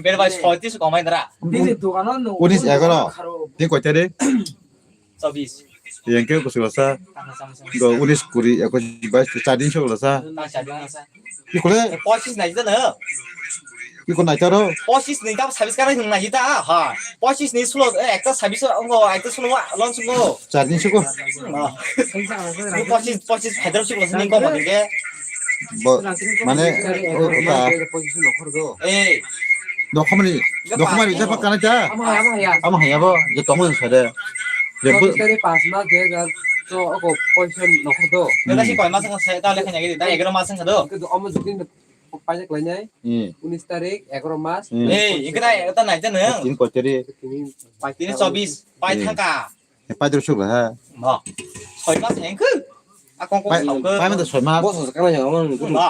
Ber bai soi tis ko mai dara. Unis egaroh. Di koi tare? Chobbish. Yang ke kusi basa. Go unis kuri, ekus bais, char din so basa. Char din sa. Ikole? Pochis nai jana. Iko nai taro? Pochis ni tam sabis kana hung nai ta ha. Pochis ni sulo, eh, ekta sabis ongo, ekta sulo launch ongo. Char din suko. Pochis, pochis Hyderabad suko sini ko madu ke. Bo, mane, o, o ta. Eh. Dokomani, dokomani japa kana ta? Ama haya, ama haya. Ama haya bo, je tongmani sade. Je bu- Tari pas ma, dui hajar To ako poison nokhor do. Neta si koi mas wngkha se ta lekha nyagi ta egaro mas wngkha do. Kito omo jodi paijak lainai. Hmm. Unis tarik egaro mas. Hmm. Ei, ikra ta nai ta nang. Tin koi teri. Tini chobis pai thangka. Pai dro suk ha. Mo. Soi mas hengku. Akong kong pai. Pai ma da soi mas. Boso kana jang omo. Mo.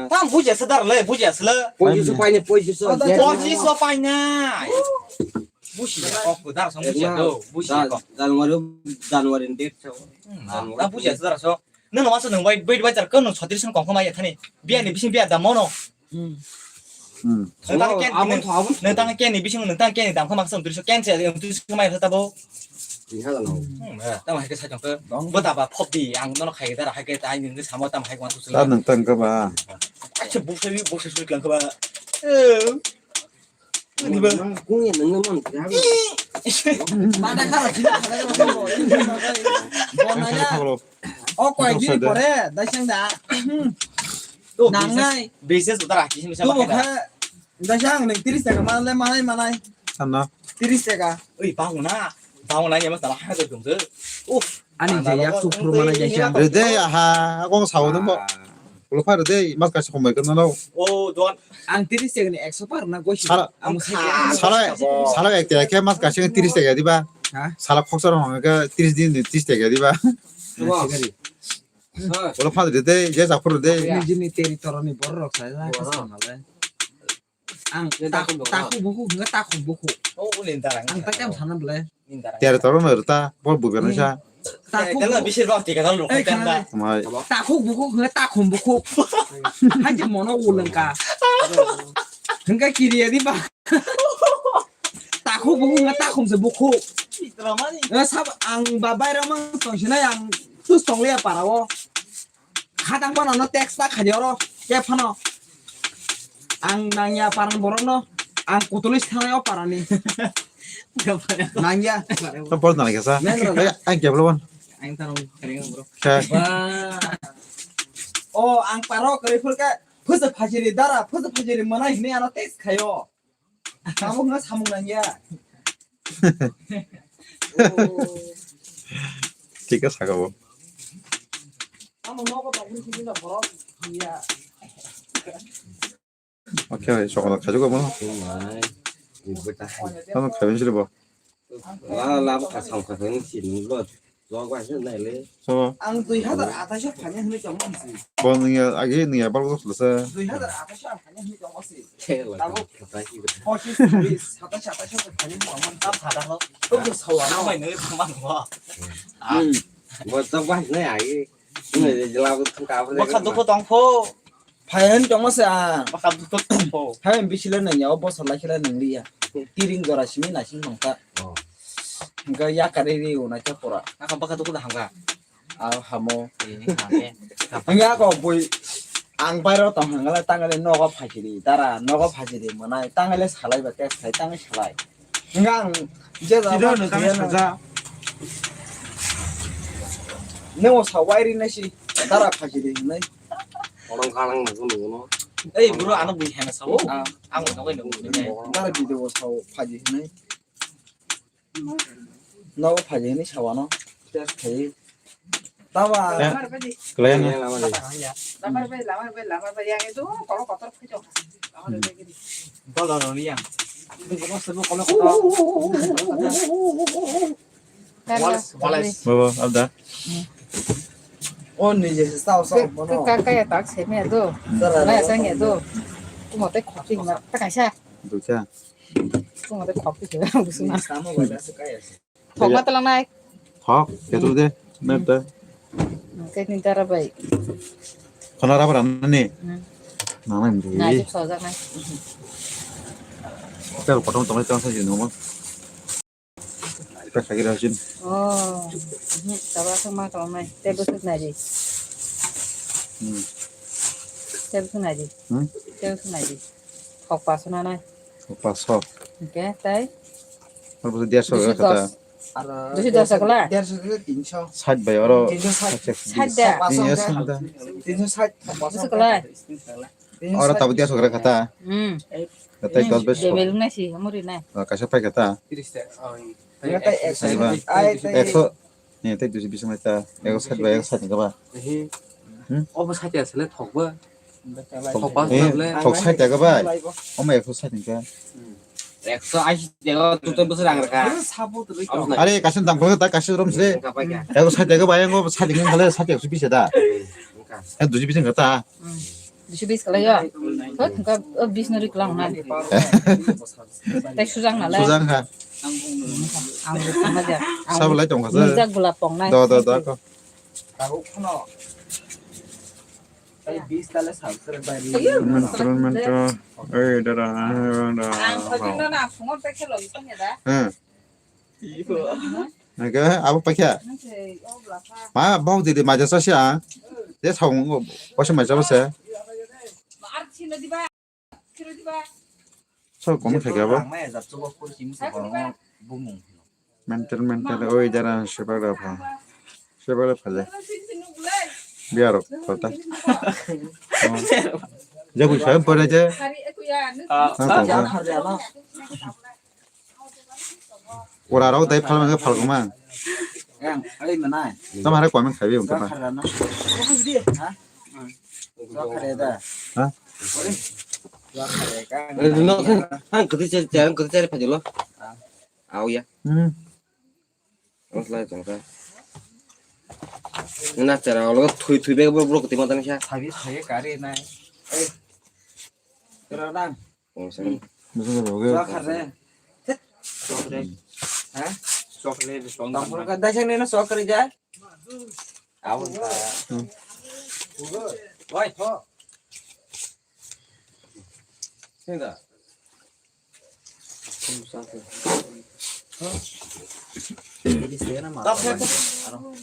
Tam buja sedar le, buja sele. Poison so pai ne, poison so. Poison so pai na. Busi kok dar song busi do, busi kok. January, January date so. Na busi asar so. Nang masa nang bai bai bai jar ko nang chotri song kong kong mai thani. Biya ni bising biya da mono. Hmm. Nang tang ken, nang tang ken ni bising nang tang ken ni dam kho maksa tris ken se tris mai thata bo. Tang hai ke sa jong ko. Bo da ba phop di ang no khai dar hai ke tai ni samo tam hai ko tu. Sa nang tang ka ba. Acha bu sai bu sai su klang ka ba. Kung ya nang man. Pada kala sini pada kala sini. Bonaya. O koi dini pore daisang da. Nangnai. Business utar aki sini sama keda. Daisang ning tiris taka manai manai manai. Sana. Tiris taka. Ui bang na. Bang na ya mas dalah hai tu dong tu. Uf. Ani je yak suk pur mana jai siya. Rede aha, akong sawo dong bo. Ulo phai rede, mas kaisa hombai khe nono. O don. Ang tiris taka ni ekso par na gosi. Sala, ang sala, sala ek taka khe mas kaisa tiris taka diba. Ha? Sala khoksa rong hangke tiris din ni tiris taka diba. Ulo phai rede, je jakhur rede. Ni jini teri toroni borok rok sa na kasa malai. Ang takhuk bukhuk hwnga takhuk bukhuk. Ang ta khe sana bwle. Tere toro no rwta, bol buber no sa. Takhuk bukhuk hwnga takhuk bukhuk. Haji mono ulengka. Hwnga kiriya di ba. Takhuk bukhuk hwnga takhum se bukhuk. Ang ba baira mang tongsinai ang tus tongliya para o. Khatang phano no text ta khaidi oro, khe phano. Ang nangya parang borok no, ang kutulwi sanai o parani. Nangya. Bol nang kesa. Ang keblo wan. Ang tarong kering bro. Ba. O ang paro kari phulka, phusa phajiri dara, phusa phajiri manai hini ano text khayo. Amo hwnna samung nangya. Thik khe saka bo. Amo nogo tongmani simi na borok ya. Okay, sokol khajuk abo. Tamo khaibin siri bo. La la bo kasam kasam ni sini bo. Jok bai se nai le. So. Ang dui hazar athais o phaina hwnwi tongma se. Bo nungya agi nungya bal bos lasa. Dui hazar athais o ang phaina hwnwi tongma se. Tabo pochis, chhabis, satais, atais o phaina hwnwi tongma se. Tam phada lo. Tobw sawa no. Amai nungwi tongma nungwa. Hmm. Bo jok bai se nai agi. Nai je jela bo thung ka bo. Bwkha dukhu tong pho. Phai hwn tongma se ang. Bwkha dukhu tong pho. Hai bisilo nungya o bosor lai khela nungliya. Tiring jora simi naising tongkha. Hingke yakari ri unai khe pura. Aka baka tuku da hamka. Aro hamo. Hingke ako bui ang bairo tong hangale tangale nogo phaisiri dara nogo phaisiri manai tangale salai ba tes khai tangale salai. Hingke ang je da. Nemo sa wairi nai si dara phaisiri hinai. Orang kalang na kuno kuno. Ei bro ano bui hena sao. Ang nogo no. Dara video sao phaisiri hinai. Nogo phaidi hinwi sawano test khai. Taba. Klai no. Lamar bai, lamar bai, lamar bai, yang itu kalau kotor kacau. Lamar bai gini. Dol dol yang. Itu kotor sebut kalau kotor. Wallace, Wallace. Baba, abda. Oh, ni je sao sao bono. Ka ka ya tak se me do. Dara. Na ya sang ya do. Ku mo te khok ting ma ta kaisa. Ducha. Chwng de khok khe busuna. Thok ma talang nai. Thok, ketu de, me te. Khe ni dara bai. Khana raba ran ni. Na nai mdi. Nai sojak nai. Tel kotom tong tong sa jin mo. Ka khagi ra jin. Oh. Taba sa ma talang nai. Tel busuk nai di. Hmm. Tel busuk nai di. Hmm? Tel busuk nai di. Thok paso na nai. Thok paso. Oke, tai? Ar bwswk derso kata. Duiso dos kala? Derso kala tinso. Sait bai oro. Tinso sait. Sait da. Tinso sait. Tinso sait. Bwswk kala? Oro tabo derso kala kata. Hmm. Kata dos bai. Debel na si, muri na. Kaisa pai kata. Tiris ta. Ekso. Ni tei duiso bish wngkha ta. Ego side bai ego side wngkha ba. Hmm? Obo side ya sele thok ba. Thok ba. Eh, thok side ya bai. Omo ego side wngkha. Ekso ashi jaga tutai bwswk rang rwkha. Are, kaisa dam khlai ta, kaisa rom se. Ego side ya bai, ego side wngkha le side ya bish da. Eh, duiso bish wngkha ta. Duiso bish khlai ya. Thok, wngkha, o bish no ri klang na. Tei sujang na le. Sujang kha. Ang ri klang na ja. Sabo lai tong kha se. Nijak gulap pong nai. Do, do, do, ko. Mentor, mentor. Oi, dara, dara. Ang khajin na na phungo te khelo isong ya da. Hmm. Nake abo paikha. Ma bok didi maja sa sia. Je song wasa mai sa se. Sir, komo thai khe abo? Mental, mental, oi, dara, sepak rok pha. Sepak rok pha le. Biya rok pha ta. Oh. Jagui sa pore je. Ah, tong kha. Ura rok dai phalmang khe phalkma. Yang, ai manai. Tamo hai comment khai bi wngkha. Jokharna. Ha? Jokhare da. Ha? Jokhare ka. Eh, no, han kwtwi chari, chari, kwtwi chari phajolo. Ah. Au ya. Hmm. Oslai tongkha. Na chara olo thui thui bek bro bro kwtwi mata nisa. Thabi thabi kari nai. Eh. Kira dang. Kongsa. Sokar re. Sokar re. Ha? Sokar re, sokar. Tampol ka daisang nena sokar ja. Abon ta. Hmm. Oi, ho. Sini da. Kongsa. Ini saya nama. Tap, tap, tap. Aro.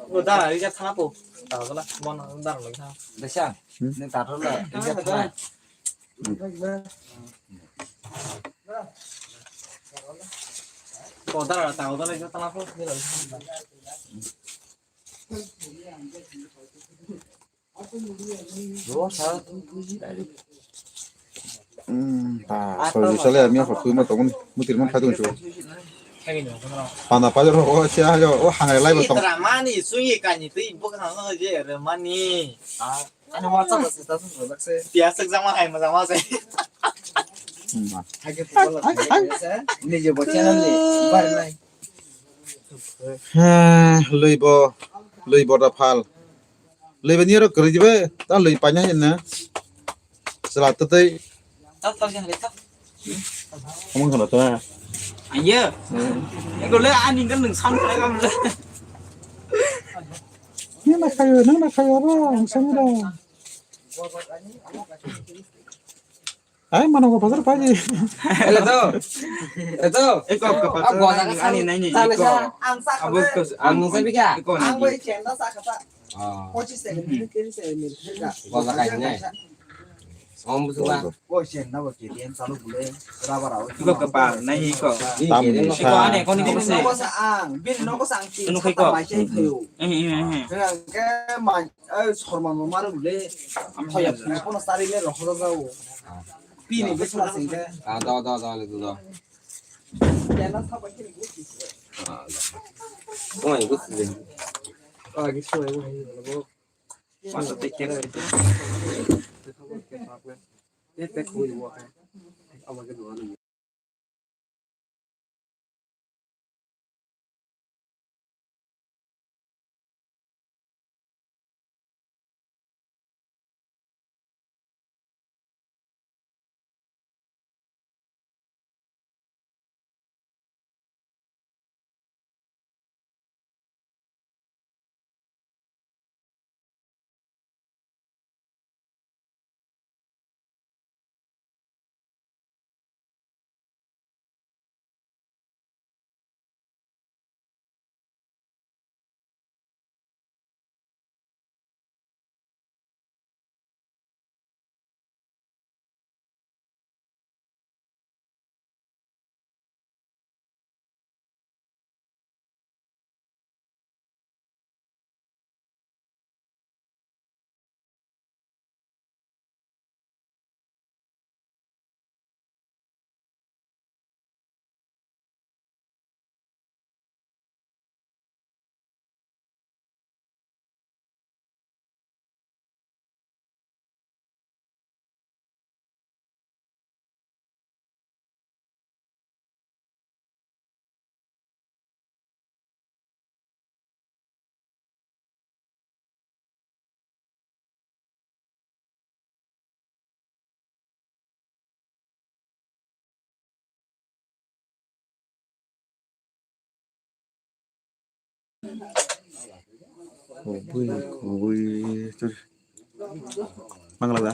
Lo da, ini thana po. Tahu lah, mon dar lagi thana. Desa. Hmm? Ini taruh lah, ini thana. Kodar ta kodar le tala ko ni lo. Hmm, ta, so, so, sale, ami hor twi ma tongo, mutir man khai tong chu. Pana pa jor, o, sia, o, hangai lai ba tong. Itra mani, sui kani, twi buk hang je, re mani. Ah. Ani WhatsApp se ta sung rojak se. Tiya suk jama hai ma jama se. Hmm. Hai ke pukul hai, hai, hai. Ni je bo channel ni bar nai. Ha, lui bo, lui bo da phal. Lui bo ni ro kri dibe, ta lui pa nya na. Sela tu tei. Tap tap jang le tap. Omong kana ta. Ayo. Hmm. Ego le ani kan nung sam khlai kam le. Nang na khayo, nang na khayo ro, ang sami ro. Ai, mano ko bazar paji. Ele to. Ele to. Eko, eko, ah, gua ani, ani, ani, eko. Ang sa. Abo ko, ang sa bika. Eko, ang ani. Bai chenda sa kata. Ah. Pochis se, hmm, tiris se, mil. Gua ka nai. Om busu ba. Ko chen na bo K T M chalu bule, rubber au. Iko kepal, nai iko. Tam iko sa. Ane, koni koni se. Noko sa ang, bil noko sa ang, tin sata mai chai thayo. Eh, eh, eh. Ke man, ai sorman mo maru bule. Am thoya phone sari le roho da jao. Pini bes na sing ke. Ah, da, da, da, le da. Kena saba kini gusi. Ah, da. Koi gusi le. Ah, gusi le. Pasa te kena. Kubui, kubui, turi. Mangla da.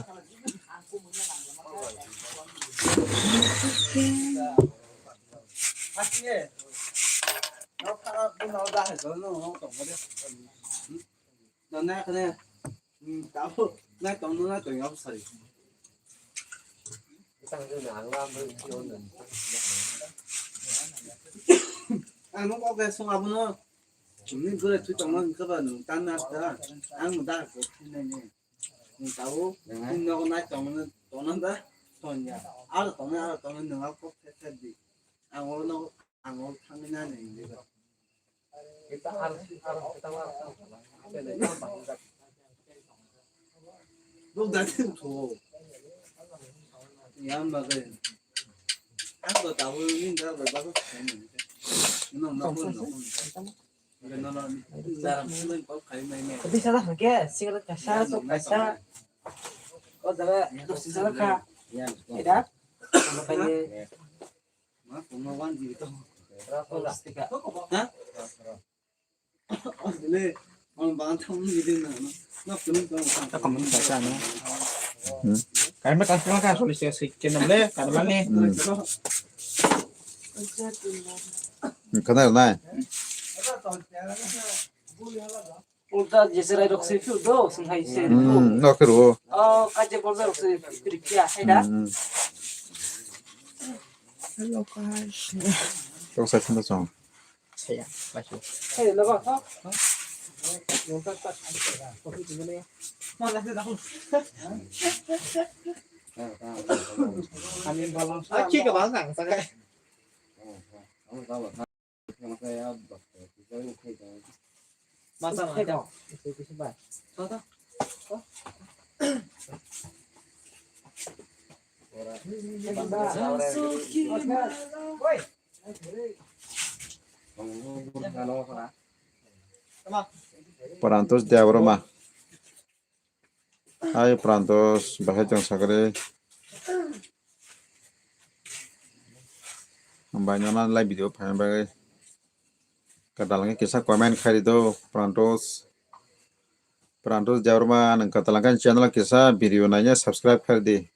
Ang nuk ok sung abono. Chumni gure thui tongma hwnkhe ba nwng tan na ta. Ang da ko thinai ni. Nwng tao, nwng nogo nai tongma tongna da. Tonya. Aro tongna, aro tongna nwng ko khe khe di. Ang o nogo, ang o thangni na ni. Dok da thin tho. Yang ba ge. Ang ko tao ni da ba ba ko. Nwng nogo nogo. Bisa lah, oke, sigaret kaisa, sok kaisa. O jaga, dos sisa ka. Ida. Makanya. Rasa lah. Hah? Oh, dile. Orang bangan tamu gitu na. Na penuh bangan. Tak komen kaisa no. Hmm. Kami kasih lah kasih sih sih kenal le, karena nih. Hmm. Kenal lah. Ulta jeserai rok se phiu do, swnghai se. Hmm, no khe rwo. Oh, kaje bolda rok se phiu kya, hai da? Hmm. Hello, guys. Tok sai phano chong. Saya, basu. Hey, lo ba, ha? Ulta ta. Ani balang. Ah, ki ka balang, sa kai. Prantos Debbarma. Hai Prantos, bahai tong sakari. Hambai nono live video phaina bagwi. Kwtal wngkhe kisa comment khai rwdi Prantos. Prantos Debbarma nwng kwtal wngkhe ani channel kisa video naina subscribe khai rwdi.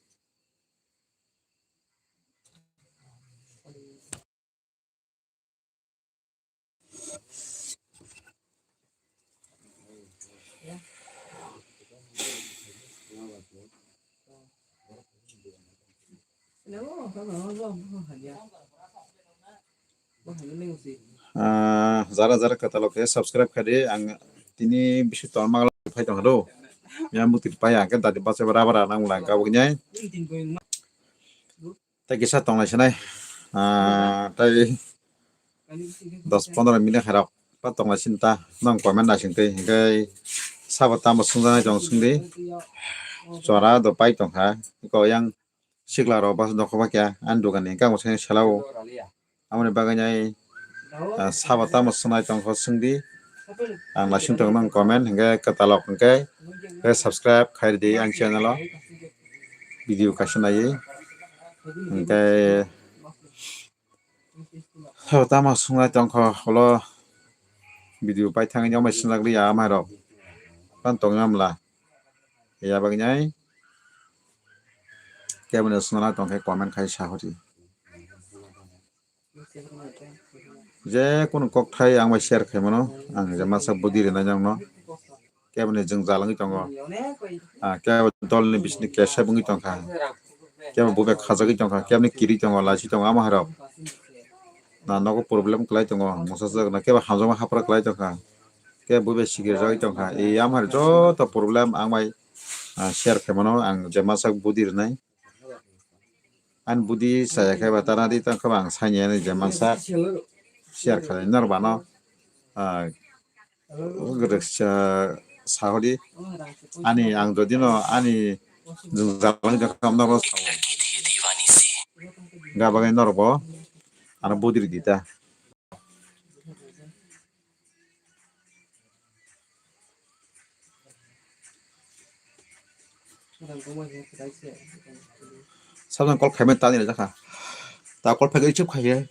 Ah, jara jara kwtal o khe subscribe khai di, ang tini bisi tongma phai tong do. Yang bwtwi pai ang khe dati bachai bara bara nang lang ka bwknai. Tei kisa tonglai sinai. Ah, tei dos pondro minute khairok pa tonglai sin ta. Nong comment naising tei hinkhe sabo tamo sungjaknai tong sungdi. Chora do pai tongkha. Iko yang sikla rok bas dokho ba kya ani dogan ni kamo sengwi sela o. Amoni bagwi nai, ah, sabo tamo swngnai tongkho swngdi. Ang naising tongno comment hinkhe kwtalok hinkhe, hinkhe subscribe khai rwdi ang channel o. Video kaisa naiwi. Hinkhe sabo tamo swngnai tongkho ulo video paithangni yomai swngjak liya amai rok. Tang tongya mla. Ya bagwi nai. Keboni swngnai tongkhe comment khai sahori. Je kunu kokthai ang bai share khai mano, ang je masa budi rwnai nokno. Keboni jwngjal wngwi tongo. Ah, kebo dolni bisini kesep wngwi tongkha. Kebo bubai khajagwi tongkha, keboni kirwi tongo, lachi tongo, ama hai rok. Na nogo problem kwlai tongo, mosajak na kebo hamjakma hapra kwlai tongkha. Kebo bubai sikirjagwi tongkha. E ama hai joto problem ang bai, ah, share khai mano, ang je masa budi rwnai. Ani budi chaya khe ba tara di tang khe ba ang saini ani je mansa share khalai norok bano, ah, rwksa sahodi ani ang jodi no ani jwngjal wngwi tong kha norok sao. Ga bagwi norok bo ano budi rwdi ta. Sabjang call khaimani tani rwjakha. Ta call phaikhai receive khaiya.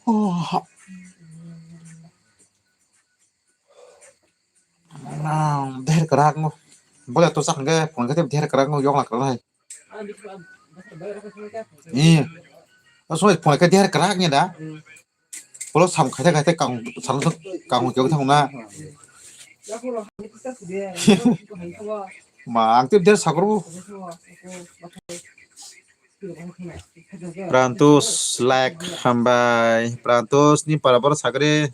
Oh. kwrak no. Bole to chak hwnkhe phone khe tei der kwrak no, yokla kwrak hai. Ni. O soi phone khe der kwrak ni da. Bolo sam khaite khaite kang, sam kang khe thang na. Ma, ang tei der sakro. Prantus like hambai. Prantus ni para boro sakre.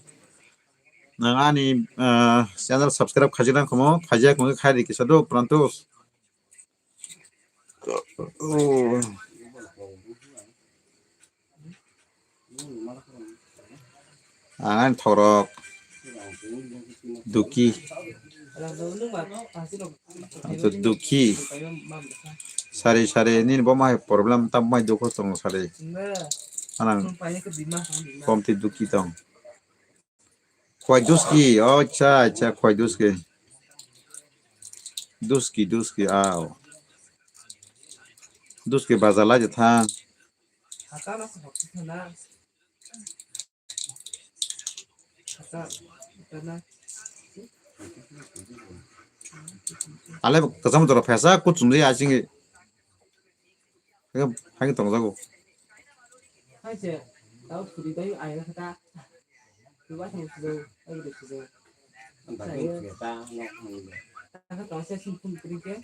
Nang ani, ah, channel subscribe khaijak nang khomo, khaijak wngkha khai di kisa do, Prantus. Oh. Ang ani thorok. Duki. Ang to duki. Sari sari nini bo mai problem tam mai dukho tong sari. Anang. Komti duki tong. Khwai Duski, oh, acha, acha, Khwai Duski. Duski, Duski, aw. Duski bazar lai thang. Ale kasam toro phesa kuchum le asing. Haino tongjago. Hai se, tao suri bai ai na kata. Tuwa thang sudo, ai de sudo. Ang bagwi khe ta nok mangde. Taka tong se sim kum kri ke.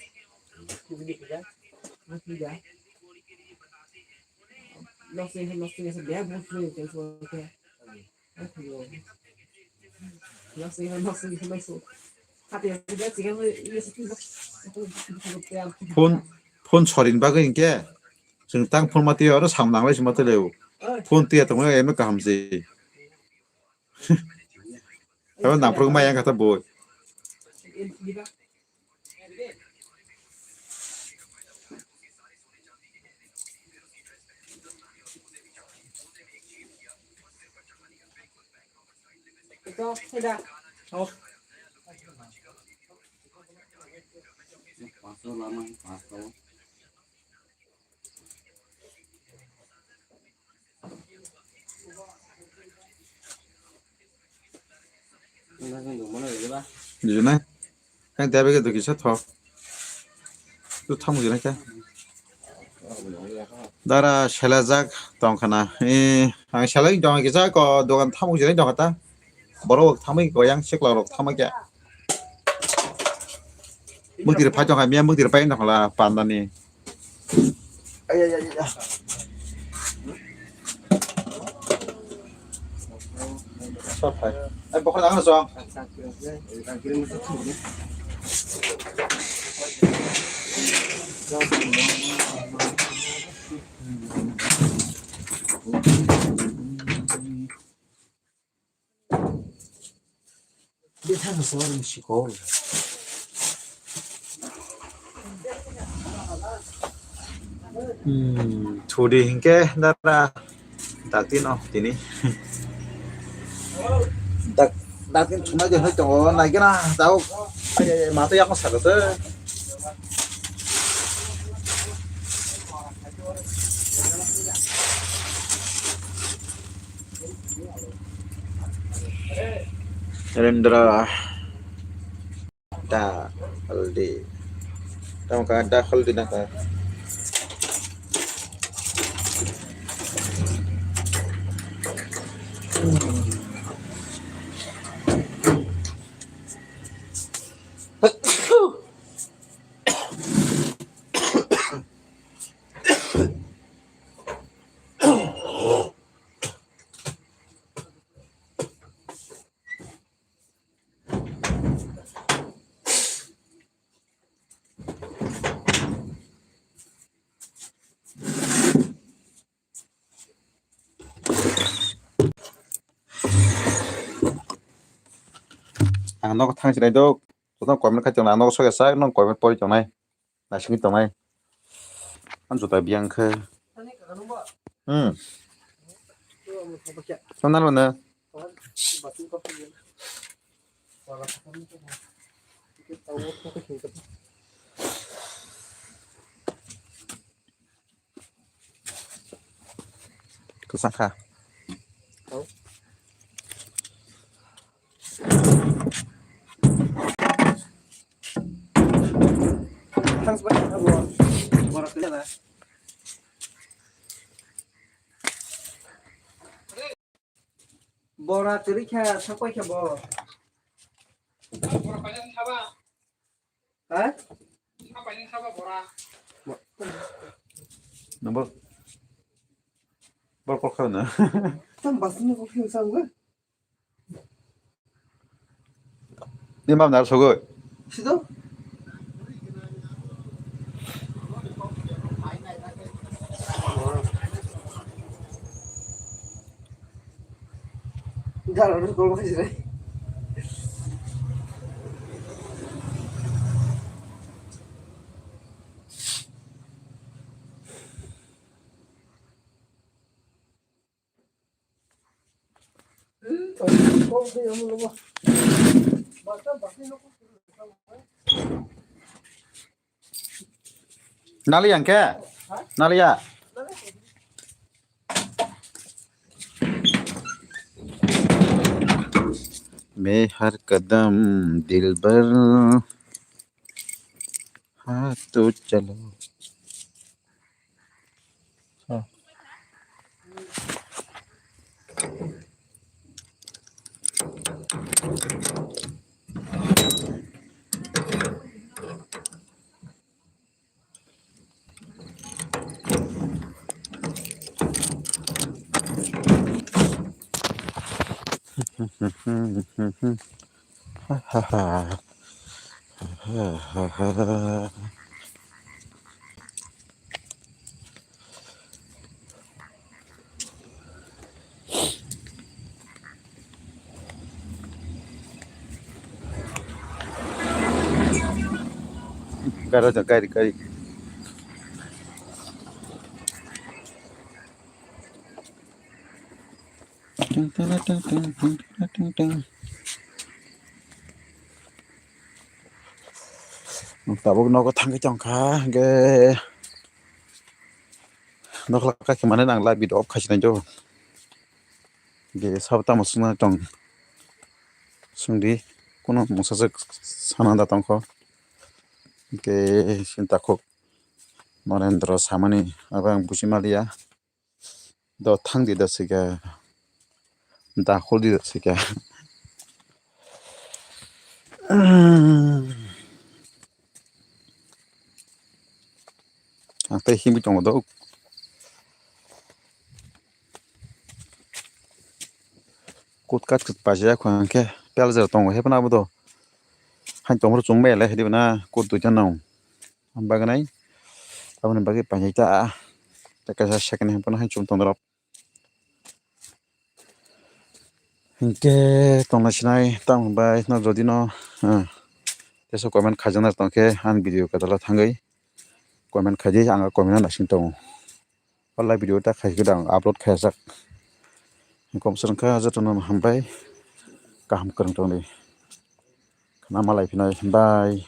Kri ke. Mas ni ja. Nok se, nok se, se bag bus ni ke so ke. Phone, phone sorin bagwi hinkhe chwng tang phone ma twiya oro sam nanglai se ma twilai o. Phone twiya tongmani emno kaham se. Abo nangphuru maya kha ta boi. Dijana. Yang dia bege duki sa thok. Tu thamu jina kya? Dara selajak tong khana. Eh, ang selai dong kisa ko dogan thamu jina dong kata. Borok thamwi ko yang sikla rok thamwi kya. Muktir phai tong kha, miya muktir pai tong khala panda ni. Ay, ay, ay, ay. Sa phai. Ay, bokhor dang na song. Bethano sorin sikol. Hmm, thudi hinkhe dara dakti no tini. Dak, dakti thumai de hoi tongo, naikena tao. Ay, ay, ay, mato yakno sakase. Rendra. Da haldi. Tamo ka da haldi na ka. Ang nogo thang sinai do, joto comment khai tongnai, ang nogo sokya sak, nong comment pori tongnai, naisingwi tongnai. Ang juta biyang khe. Hmm. Tong nalo na. Kwchang kha. Bora chwrwi kha, sakoi kha bo. Ha? Number. Bor kok kha na. Tam basni kok khe sang. Ni mam nar sogoi. Sido. Jalo, jalo, jalo. Naliya hwnkhe? Naliya. मैं हर कदम दिलबर हाथ तो चलो। Gari, gari, gari. Ting, ting, ting, ting, ting, ting, ting. Tabuk nogo thangwi tongkha, hwnkhe nokla kaki mane nang live video off khaisina jo. Hwnkhe sabo tamo swngna tong. Swngdi, kuno mungsa swk sana da tongkho. Hwnkhe sinta khuk Norendra samani abo ang buji maliya. Do thang di da sika. Da khol di da sika. Ang tei himwi tongo do. Kut kat kut paijak kho hwnkhe pelajak tongo hepna abo do. Hain tongmoro chwng bai le hidi bana kut duita nang. Am bagwi nai. Aboni bagwi paijak ta. Tei kaisa second hand phano hain chwng tong rok. Hinkhe tongna sinai tamo bai no jodi no, ah, teisa comment khaijaknai tongkhe ani video kwtal o thangwi comment khaidi ang o comment no naising tongo. O live video ta khai khe ang upload khaijak. Kom swrwng kha jotono hambai kaham kwrwng tongdi. Khna malai phinai bye.